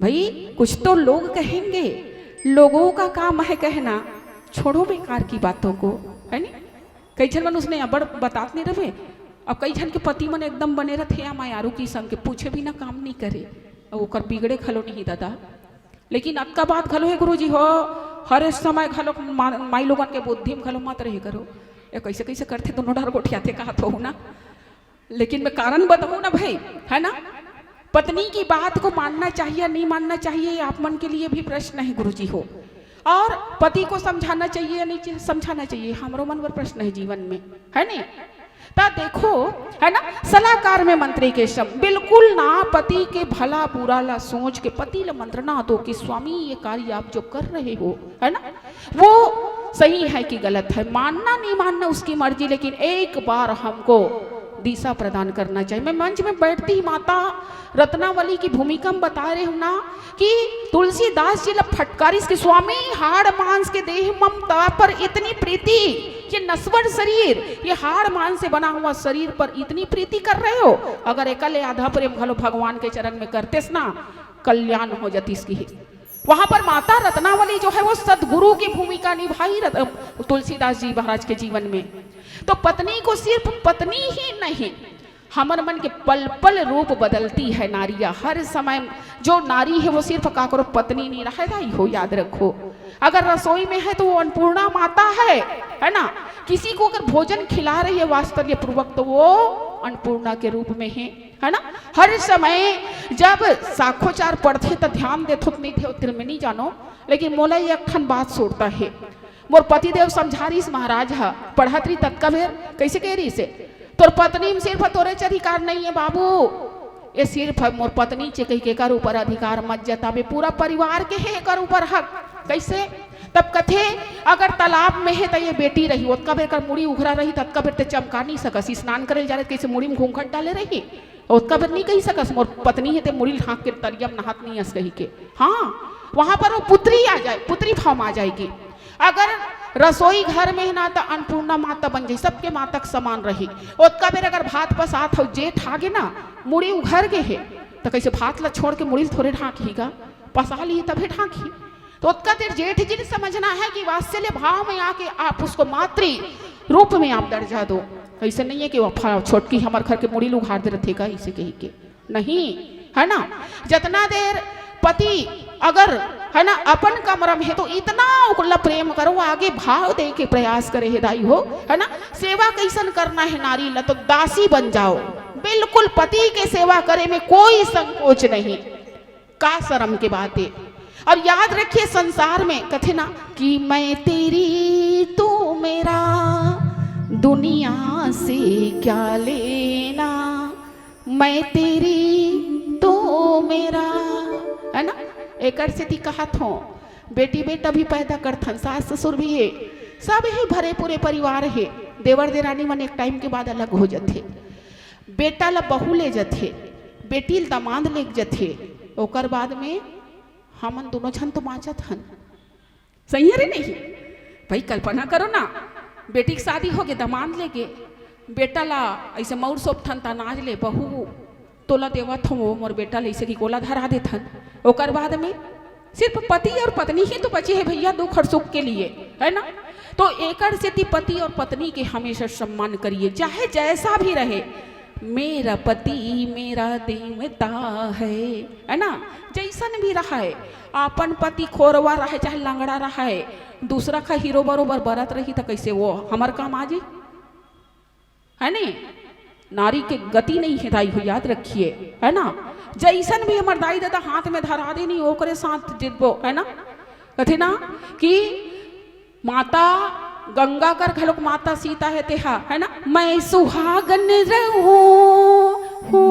भाई, कुछ तो लोग कहेंगे, लोगों का काम है कहना, छोड़ो बेकार की बातों को, है नी? कई झन मन उसने अबड़ बतात नहीं रहे। अब कई झन के पति मन एकदम बने रथे या मायारू किसम के, पूछे बिना काम नहीं करे, अउ ओकर बिगड़े घलो नहीं दादा। लेकिन अतका बात घलो हे गुरुजी हो, हर समय घलो मा-, माई लोगन के बुद्धि में घलो मत रहे करो, ये कैसे कैसे करथे दोनों डहर गोठियाथे कहत हो ना। लेकिन मैं कारण बताऊं ना भाई, है ना? पत्नी की बात को मानना चाहिए, नहीं मानना चाहिए, ये आप मन के लिए भी प्रश्न है गुरुजी हो। और पति को समझाना चाहिए या नहीं चाहिए? समझाना चाहिए, हमरो मन पर प्रश्न है जीवन में, है नहीं? ता देखो, है ना, सलाहकार में मंत्री केशव, बिल्कुल ना पति के भला बुरा ला सोच के पति ला मंत्रणा दो कि स्वामी, ये कार्य आप जो कर रहे हो, है ना, वो सही है कि गलत है, मानना नहीं मानना उसकी मर्जी, लेकिन एक बार हमको दिशा प्रदान करना चाहिए। मैं मंच में बैठती ही माता रत्नावली की भूमिका में बता रही हूँ ना कि तुलसीदास जी ला फटकारिस के स्वामी, हाड़ मांस के देह ममता पर इतनी प्रीति, ये नश्वर शरीर, ये हाड़ मांस से बना हुआ शरीर पर इतनी प्रीति कर रहे हो, अगर एकले आधा प्रेम घलो भगवान के चरण में करतेस ना, कल्याण हो जातीस की। वहां पर माता रत्नावली जो है वो सदगुरु की भूमिका निभाई रत-, तुलसीदास जी महाराज के जीवन में। तो पत्नी को सिर्फ पत्नी ही नहीं, हमर मन के पल पल रूप बदलती है नारिया। हर समय जो नारी है वो सिर्फ काकरो पत्नी नहीं रहे दाई हो, याद रखो। अगर रसोई में है तो वो अन्नपूर्णा माता है, है ना? किसी को अगर भोजन खिला रही है वात्सल्य पूर्वक तो वो अन्नपूर्णा के रूप में है, है ना? हर समय जब साखोचार पढ़थे त ध्यान देथो त नहीं थे, तेल में नहीं जानो, लेकिन मोला ये अखन बात सुरता है। मोर पतिदेव समझारिस महाराज ह, पढ़त रही ततका बेर, कैसे कह रही से, तोर पत्नी में सिर्फ तोरे च अधिकार नहीं है बाबू, ये सिर्फ मोर पत्नी चे कही के एकर ऊपर अधिकार मत जताबे, पूरा परिवार के है एकर ऊपर हक। कैसे? तब कथे, अगर तालाब में है त ये बेटी रही, ओतका बेर कर मुड़ी उघरा रही, ततका बेर ते चमका नहीं सकस, स्नान करे जा रहे, कैसे मुड़ी में घूंघट डाले रही, ओतका बेर नहीं कही सकस, मोर पत्नी हे ते मुड़ी ढांक के तरिया में नहात नहीं अस कही के। हाँ, वहां पर वो पुत्री आ जाए, पुत्री भाव में आ जाएगी। अगर रसोई घर में है ना, तो अन्नपूर्णा माता बन जाए, सबके माता के समान रही। ओतका बेर अगर भात पसात हो, जेठ आगे ना, मुड़ी उघर गे हे, तो कैसे भात ला छोड़ के मुड़ी ल थोड़े ढांकही गा, पसा ली तभे ढांकही। तो ओतका देर जेठ जी ने समझना है कि वात्सल्य भाव में आके आप उसको मातृ रूप में आप दर्जा दो। ऐसे नहीं है कि वो फा-, छोटकी हमर घर के मुड़ी ल उघार दे रथे का, इसे कही के नहीं, है ना? जतना देर पति अगर, है ना, अपन कमरा में है तो इतना ओला प्रेम करो, आगे भाव दे के प्रयास करे हे दाई हो, है ना? सेवा कैसन करना है नारी ला, तो दासी बन जाओ, बिल्कुल पति के सेवा करे में कोई संकोच नहीं। का शर्म के बात है। और याद रखिए, संसार में कथे ना कि मैं तेरी तू मेरा, दुनिया से क्या लेना, मैं तेरी तू मेरा, है ना? एकर सेती कहत हो, बेटी बेटा भी पैदा करथन, सास ससुर भी है, सब ही भरे पूरे परिवार है। देवर देरानी मन एक टाइम के बाद अलग हो जाथे। बेटा ला बहू ले जाथे, बेटी ल दामाद ले जाथे, ओकर बाद में हमन दोनों झन तो बाँचत हन। सही है रे नहीं? भाई कल्पना करो ना, बेटी के शादी हो गे, दामाद ले गे, बेटा ला ऐसे मउर सोपथन त अनाज ले, बहू तोला देवत हो मोर बेटा ले, ऐसे कि कोला धरा देथन। ओकर बाद में सिर्फ पति और पत्नी ही तो बचे हैं भैया दुख और सुख के लिए, है ना? तो एकर सेती पति और पत्नी के हमेशा सम्मान करिए, चाहे जैसा भी रहे। मेरा पति मेरा देवता है, है ना? जैसन भी रहे, अपन पति खोरवा रहे चाहे लंगड़ा रहे, दूसरा का हीरो बरोबर बरत रही तो कैसे वो हमर काम आ जाई? है नी? नारी के गति नहीं है दाई हो, याद रखिए, है ना? जैसन भी हमर दाई ददा हाथ में धरा देनी, ओकरे साथ जितबो, है ना? कथे ना कि माता गंगा कर घलोक माता सीता हे तेहा, है ना? मैं सुहागन रहूं, हो,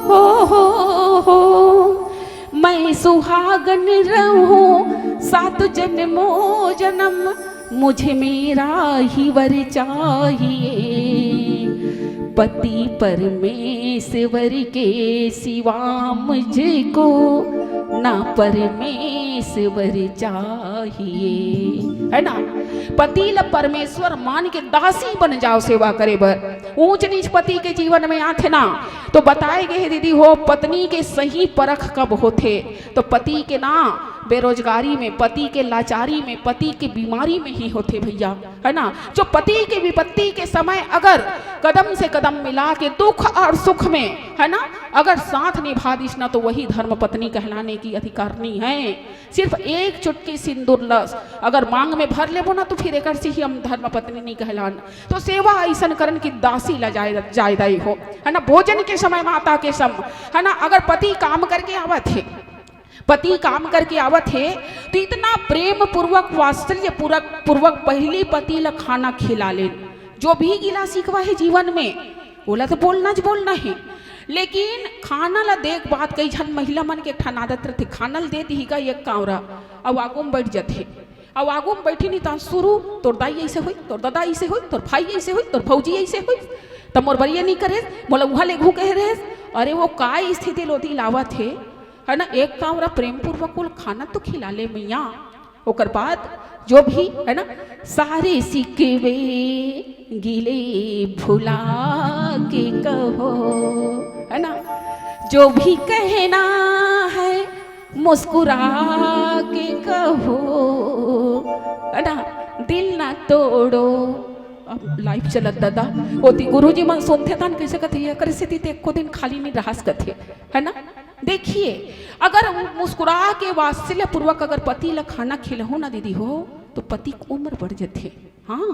हो, हो, हो। मैं सुहागन रहूं सात जन्मों जन्म, मुझे मेरा ही वर चाहिए। पति परमेश्वर के सिवा मुझको ना परमेश्वर चाहिए, है ना? पति ल परमेश्वर मान के दासी बन जाओ सेवा करे बर। ऊंच नीच पति के जीवन में आथे ना, तो बताए गए हे दीदी हो, पत्नी के सही परख कब होथे, तो पति के ना बेरोजगारी में, पति के लाचारी में, पति के बीमारी में ही होथे भैया, है ना? जो पति के विपत्ति के समय अगर कदम से कदम मिला के दुख और सुख में, है ना, अगर साथ निभा दिस ना, तो वही धर्म पत्नी कहलाने की अधिकारनी है। सिर्फ एक चुटकी सिंदूर ल अगर मांग में भर लेबो ना, तो फिर एकर से ही हम धर्म पत्नी नहीं कहलान। तो सेवा ऐसन करन की दासी ला जाय-, जायदाई हो, है ना? भोजन के समय माता के सम, है ना? अगर पति काम करके आवत हे, पति काम करके आवत हे, तो इतना प्रेम पूर्वक, वात्सल्य पूर्वक, पूर्वक पहली पति ला खाना खिला ले। जो भी गिला शिकवा हे जीवन में, ओला तो बोलना च बोलना हे, लेकिन खाना ला देख बात, कई झन महिला मन के एक ठन आदत रथे, खाना ल दे दिही का एक कांवरा, अउ आगू म बैठ जथे, अउ आगू म बैठी नहीं त शुरू, तोर दाई ऐसे होई, तोर ददा ऐसे होई, तोर भाई ऐसे होई, तोर भौजी ऐसे होई, त मोर बर ये नहीं करे, मोला उहाँ ले घू कहे रहे। अरे वो का स्थिति लोती लावत हे, है ना? एक कांवरा प्रेम पूर्वक ओला खाना तो खिला ले मैया। ओकर बाद जो भी, है ना, सारे सिकवे गिले भुला के कहो, है ना, जो भी कहना है मुस्कुरा के कहो, है ना, दिल ना तोड़ो। अब live चलत दादा, ओती गुरुजी मन सुनथे तन कैसे कथे, ये करे से ती ते एको दिन खाली नहीं रहस कथे, है ना? देखिए, अगर मुस्कुरा के वात्सल्य पूर्वक अगर पति ला खाना खिलहो ना दीदी हो, तो पति के उम्र बढ़ जथे। हाँ,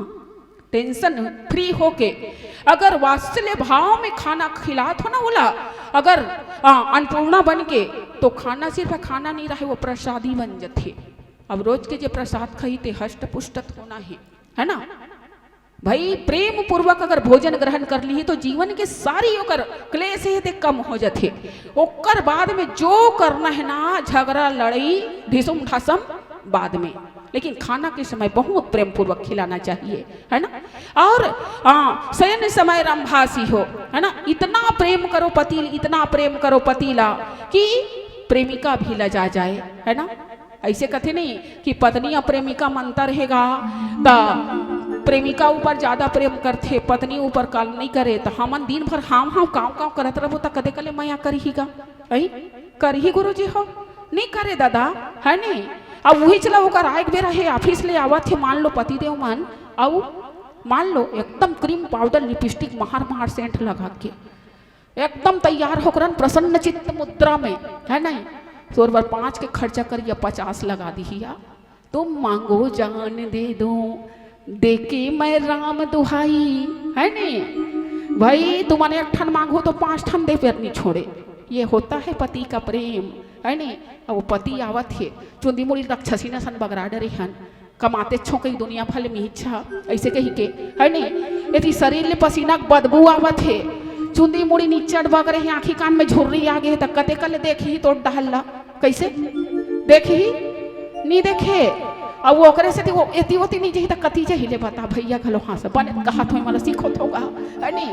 tension free होके अगर वात्सल्य भाव में खाना खिलात हो ना ओला, अगर, आ, अन्नपूर्णा बन के, तो खाना सिर्फ खाना नहीं रहे, वो प्रसादी बन जथे। अब रोज के जे प्रसाद खाही ते हष्ट पुष्ट होना है, है ना? भाई, प्रेम पूर्वक अगर भोजन ग्रहण कर ली तो जीवन के सारी ओकर क्लेश हे ते कम हो जथे। ओकर बाद में जो करना है ना, झगड़ा लड़ाई ढिसुम ढासम बाद में, लेकिन खाना के समय बहुत प्रेम पूर्वक खिलाना चाहिए, है ना? और, हाँ, शयन समय रंभासी हो, है ना? इतना प्रेम करो पति, इतना प्रेम करो पति ला कि प्रेमिका भी लजा जाए, है ना? ऐसे कथे नहीं कि पत्नी अउ प्रेमिका म अंतर हे गा, त प्रेमिका ऊपर ज्यादा प्रेम करथे, पत्नी ऊपर काल नहीं करे, त हमन दिन भर हाव हाव काव काव करत रहबो, त कते कले मया करही गा? ऐ करही गुरुजी हो? नहीं करे दादा, है नहीं? अब वही चला ओकर आए के बेरा हे, office ले आवत हे, मान लो पतिदेव मन, अउ मान लो एकदम cream powder lipstick महार महार scent लगा के एकदम तैयार होकर प्रसन्न चित्त मुद्रा में, है नहीं? तोर बर पाँच के खर्चा करिया, पचास लगा दिहिया। तुम मांगो जान दे दूं, देके मैं राम दुहाई, है नहीं? भाई, तुमन एक ठन मांगो तो पाँच ठन दे, पर नहीं छोड़े। ये होता है पति का प्रेम, है नहीं? अब वो पति आवत हे, चुंदी मुड़ी रक्षसी न सन बगरा डरे हन, कमाते छो कई दुनिया भर में इच्छा, ऐसे कही के, है नहीं? यदि शरीर ले पसीना के बदबू आवत हे, चुंदी मुड़ी निच्चट बगरे हे, आँखी कान में झुर्री आ गे हे, त कते कले देखही तोर डहर ला? कैसे देखही? नहीं देखे। अब वो ओकरे से वो एती ओती नहीं जही, त कती जही ले बता भैया घलो। हाँ, सब बने कहा थो, मतलब सीखो थोगा, है नहीं?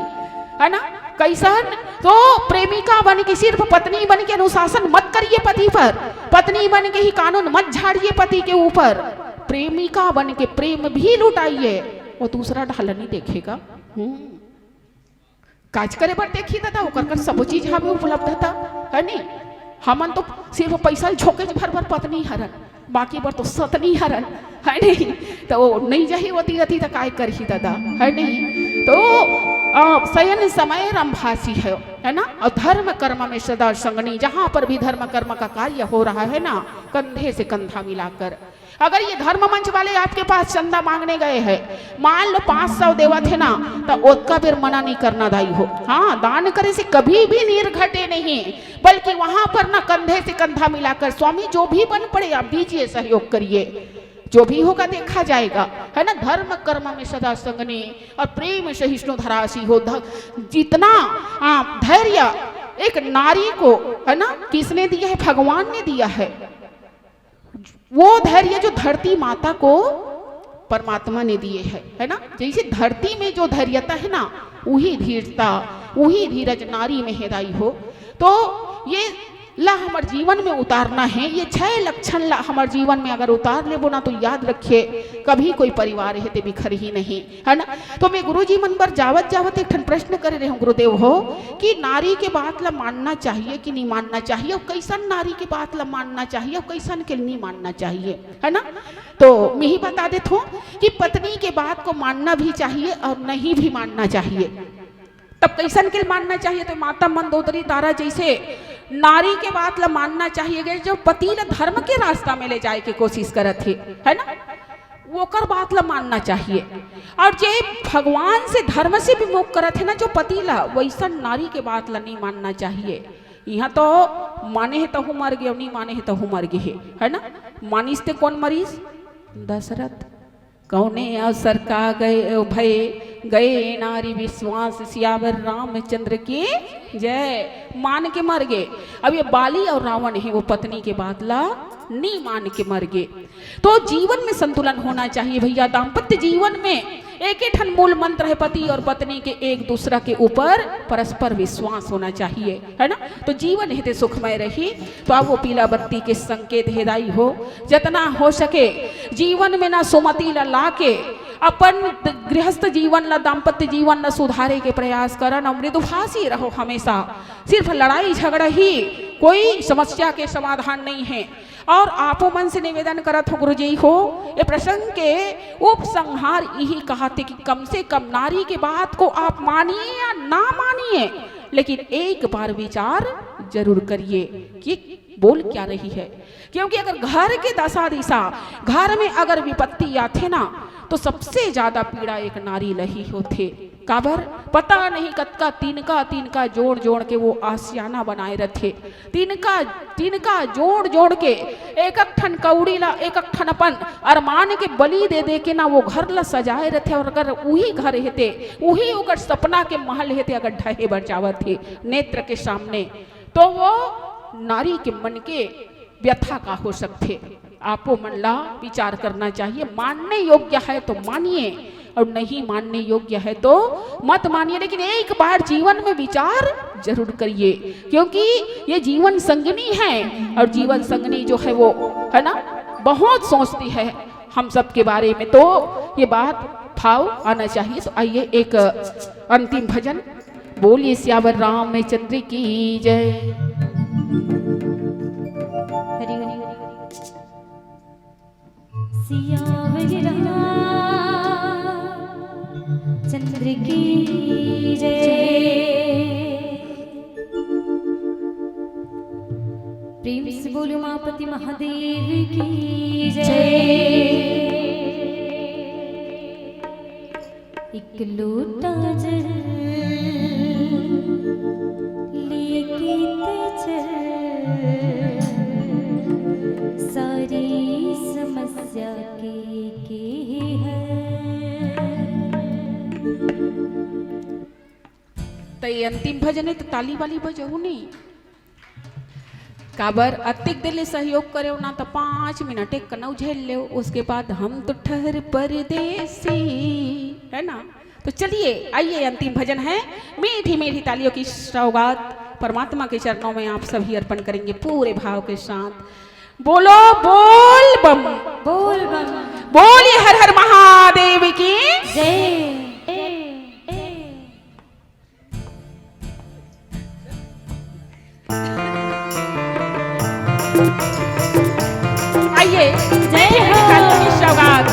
है ना? कैसन? तो प्रेमिका बन के, सिर्फ पत्नी बन के अनुशासन मत करिए पति पर, पत्नी बन के ही कानून मत झाड़िए पति के ऊपर। प्रेमिका बन के प्रेम भी लुटाइए, वो दूसरा ढाल नहीं देखेगा। हम्म। काज करे बर देखी दादा, ओकर कर सबो चीज हवे उपलब्धता, है नहीं? हमन तो सिर्फ पैसा ल झोंके भर भर पत्नी हरन, बाकी बर तो सतनी हरन, है नहीं? तो वो नहीं जाही ओती रती तो काय करही दादा, है नहीं? तो, आ, शयन समय रंभासी है, है ना? और धर्म कर्म में सदा संगनी, जहाँ पर भी धर्म कर्म का कार्य हो रहा है ना, कंधे से कंधा मिलाकर। अगर ये धर्म मंच वाले आपके पास चंदा मांगने गए हैं, मान लो पाँच सौ देवत है ना, तो ओतका बेर मना नहीं करना दाई हो। हाँ, दान करे से कभी भी नीर घटे नहीं, बल्कि वहां पर ना कंधे से कंधा मिलाकर, स्वामी जो भी बन पड़े आप दीजिए, सहयोग करिए। जो भी होगा देखा जाएगा, है ना। धर्म कर्म में सदा संगनी और प्रेम सहिष्णु धरासी हो। ध-, जितना, आ, धैर्य एक नारी को, है ना, किसने दिया है? भगवान ने दिया है। वो धैर्य जो धरती माता को परमात्मा ने दिए है, है ना। जैसे धरती में जो धैर्यता है ना, वही धीरता, वही धीरज नारी में हेदाई हो। तो ये ला हमर जीवन में उतारना है। ये छह लक्षण ला हमर जीवन में अगर उतार लेबो ना, तो याद रखिए, कभी कोई परिवार हे ते बिखर ही नहीं, है ना। तो मैं गुरुजी मन बर जावत जावत एक ठन प्रश्न करे रहे हूँ गुरुदेव हो, कि नारी के बात ला मानना चाहिए कि नहीं मानना चाहिए, और कैसन नारी के बात ला मानना चाहिए और कैसन के नहीं मानना चाहिए, है ना। तो मैं ही बता देता हूँ कि पत्नी के बात को मानना भी चाहिए और नहीं भी मानना चाहिए। तब कैसन के मानना चाहिए? तो माता मंदोदरी तारा जैसे नारी के बात ला मानना चाहिए, जो पति ला धर्म के रास्ता में ले जाए के कोशिश करत हे, है ना, ओकर बात ला मानना चाहिए। और जे भगवान से, धर्म से विमुख करत हे ना जो पति ला, वैसन नारी के बात ला नहीं मानना चाहिए। यहाँ तो माने हे तहु मर गे, नहीं माने हे तहु मर गे हे, है ना। मानिस ते कौन मरिस? दशरथ। कौने अवसर का गए भय, गए नारी विश्वास, सियावर रामचंद्र की जय। मान के मर गे। अब ये बाली और रावण हे, वो पत्नी के बात ला नहीं मान के मर गे। तो जीवन में संतुलन होना चाहिए भैया। दाम्पत्य जीवन में एक ही ठन मूल मंत्र है, पति और पत्नी के एक दूसरा के ऊपर परस्पर विश्वास होना चाहिए, है ना। तो जीवन हे ते सुखमय रही। तो अब वो पीला बत्ती के संकेत हेदाई हो, जतना हो सके जीवन में ना सुमति ला लाके अपन द-, गृहस्थ जीवन ला, दाम्पत्य जीवन ला सुधारे के प्रयास करन और मृदुभाषी रहो हमेशा। सिर्फ लड़ाई झगड़ा ही कोई समस्या के समाधान नहीं है। और आपो मन से निवेदन करत हो गुरुजी हो, ये प्रसंग के उपसंहार यही कहत हे कि कम से कम नारी के बात को आप मानिए या ना मानिए, लेकिन एक बार विचार जरूर करिए कि बोल क्या रही है। क्योंकि अगर घर के दशा दिशा, घर में अगर विपत्ति आथे ना, तो सबसे ज्यादा पीड़ा एक नारी ला ही होथे। काबर? पता नहीं कतका तिनका तिनका जोड़ जोड़ के वो आशियाना बनाए रथे। तिनका तिनका जोड़ जोड़ के एक एक ठन कौड़ी ला, एक एक ठन अपन अरमान के बलि दे दे के ना वो घर ला सजाए रथे। और अगर उही घर हे ते, उही ओकर सपना के महल हे ते अगर ढहे बर जावत हे नेत्र के सामने, तो वो नारी के मन के व्यथा का हो सकथे। आपो मन ला विचार करना चाहिए। मानने योग्य है तो मानिए और नहीं मानने योग्य है तो मत मानिए, लेकिन एक बार जीवन में विचार जरूर करिए, क्योंकि ये जीवन संगिनी है और जीवन संगिनी जो है वो, है ना, बहुत सोचती है हम सब के बारे में। तो ये बात भाव आना चाहिए। तो आइए एक अंतिम भजन। बोलिए सियावर रामचंद्र की जय। हरि हरि। सियावर रामचंद्र की जय। प्रेम से बोलो उमापति महादेव की जय। एक लोटा जल लेके ते चल, सारी समस्या के, के हल। त ये अंतिम भजन हे, त ताली वाली बजाहू नहीं। काबर अतेक देर ले सहयोग करेव ना, त पाँच मिनट एक कनऊ झेल लेव, उसके बाद हम तो ठहर परदेसी, है ना। तो चलिए, आइए, अंतिम भजन है, मीठी मीठी तालियों की सौगात परमात्मा के चरणों में आप सभी अर्पण करेंगे पूरे भाव के साथ। बोलो बोल बम। बोल बम। बोलिए हर हर महादेव की जय। आइए, जय हो। सौगात।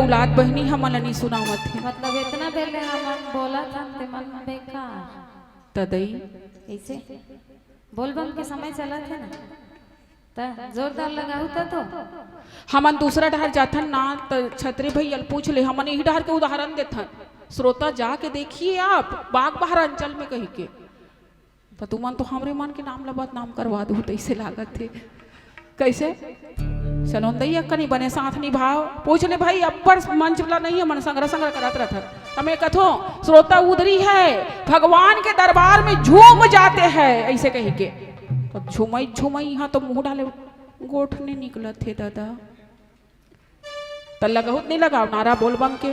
औलाद बहिनी हमन ला नहीं सुनावत हे। मतलब इतना बेर ले हमन बोलत हन ते मन बेकार। त दई। कैसे? बोलबम के समय चलत हे ना, त जोरदार लगाहू त तो। हमन दूसरा डहर जाथन ना, त छतरी भैया ल पूछ ले, हमन इही डहर के उदाहरण देथन। श्रोता जाके देखिए आप, बाग बहरा अंचल में कही के, त तुमन तो हमरे मन के नाम ला बदनाम करवा दू, तइसे लागत हे। कैसे? चलो दई, अक्का नहीं बने साथ निभाव। पूछ ले भाई, अब्बड़ मंच वाला नहीं हे, मन संग्रह संग्रह करत रहत हे। त मैं कथो, श्रोता उधरी है, भगवान के दरबार में झूम जाते हैं, ऐसे कही के। तो झूमई झूमई यहाँ तो मुंह डाले गोठ नहीं निकलत हे दादा। त लगाहू त नहीं लगाव नारा बोलबम के।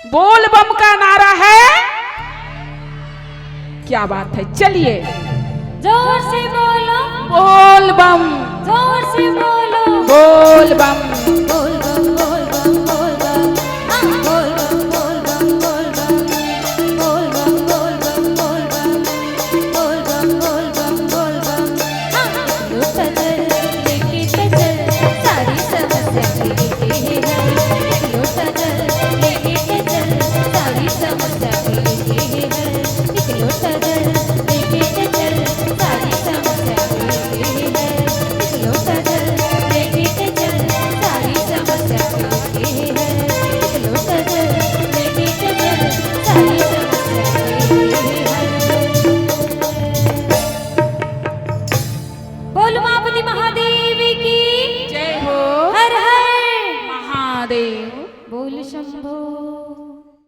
बोलबम का नारा है, क्या बात है, चलिए। जोर से बोलो। बोलबम। जोर से बोलो। बोलबम। बोलबम, बोलबम, बोलबम। हाँ, बोलबम, बोलबम, बोलबम। बोलबम, बोलबम, बोलबम। बोलबम, बोलबम, बोलबम। हाँ, एक लोटा जल लेके तो चल, सारी समस्या मिट गई है। एक लोटा जल लेके तो चल, सारी समस्या मिट गई है। एक लोटा जल लेके तो चल, सारी समस्या मिट गई है। एक लोटा जल लेके तो चल, सारी समस्या मिट गई है। एक लोटा जल लेके तो चल, सारी समस्या मिट गई है। बोल उमापति महादेव की। जय हो। हर हर। महादेव। बोल शंभो।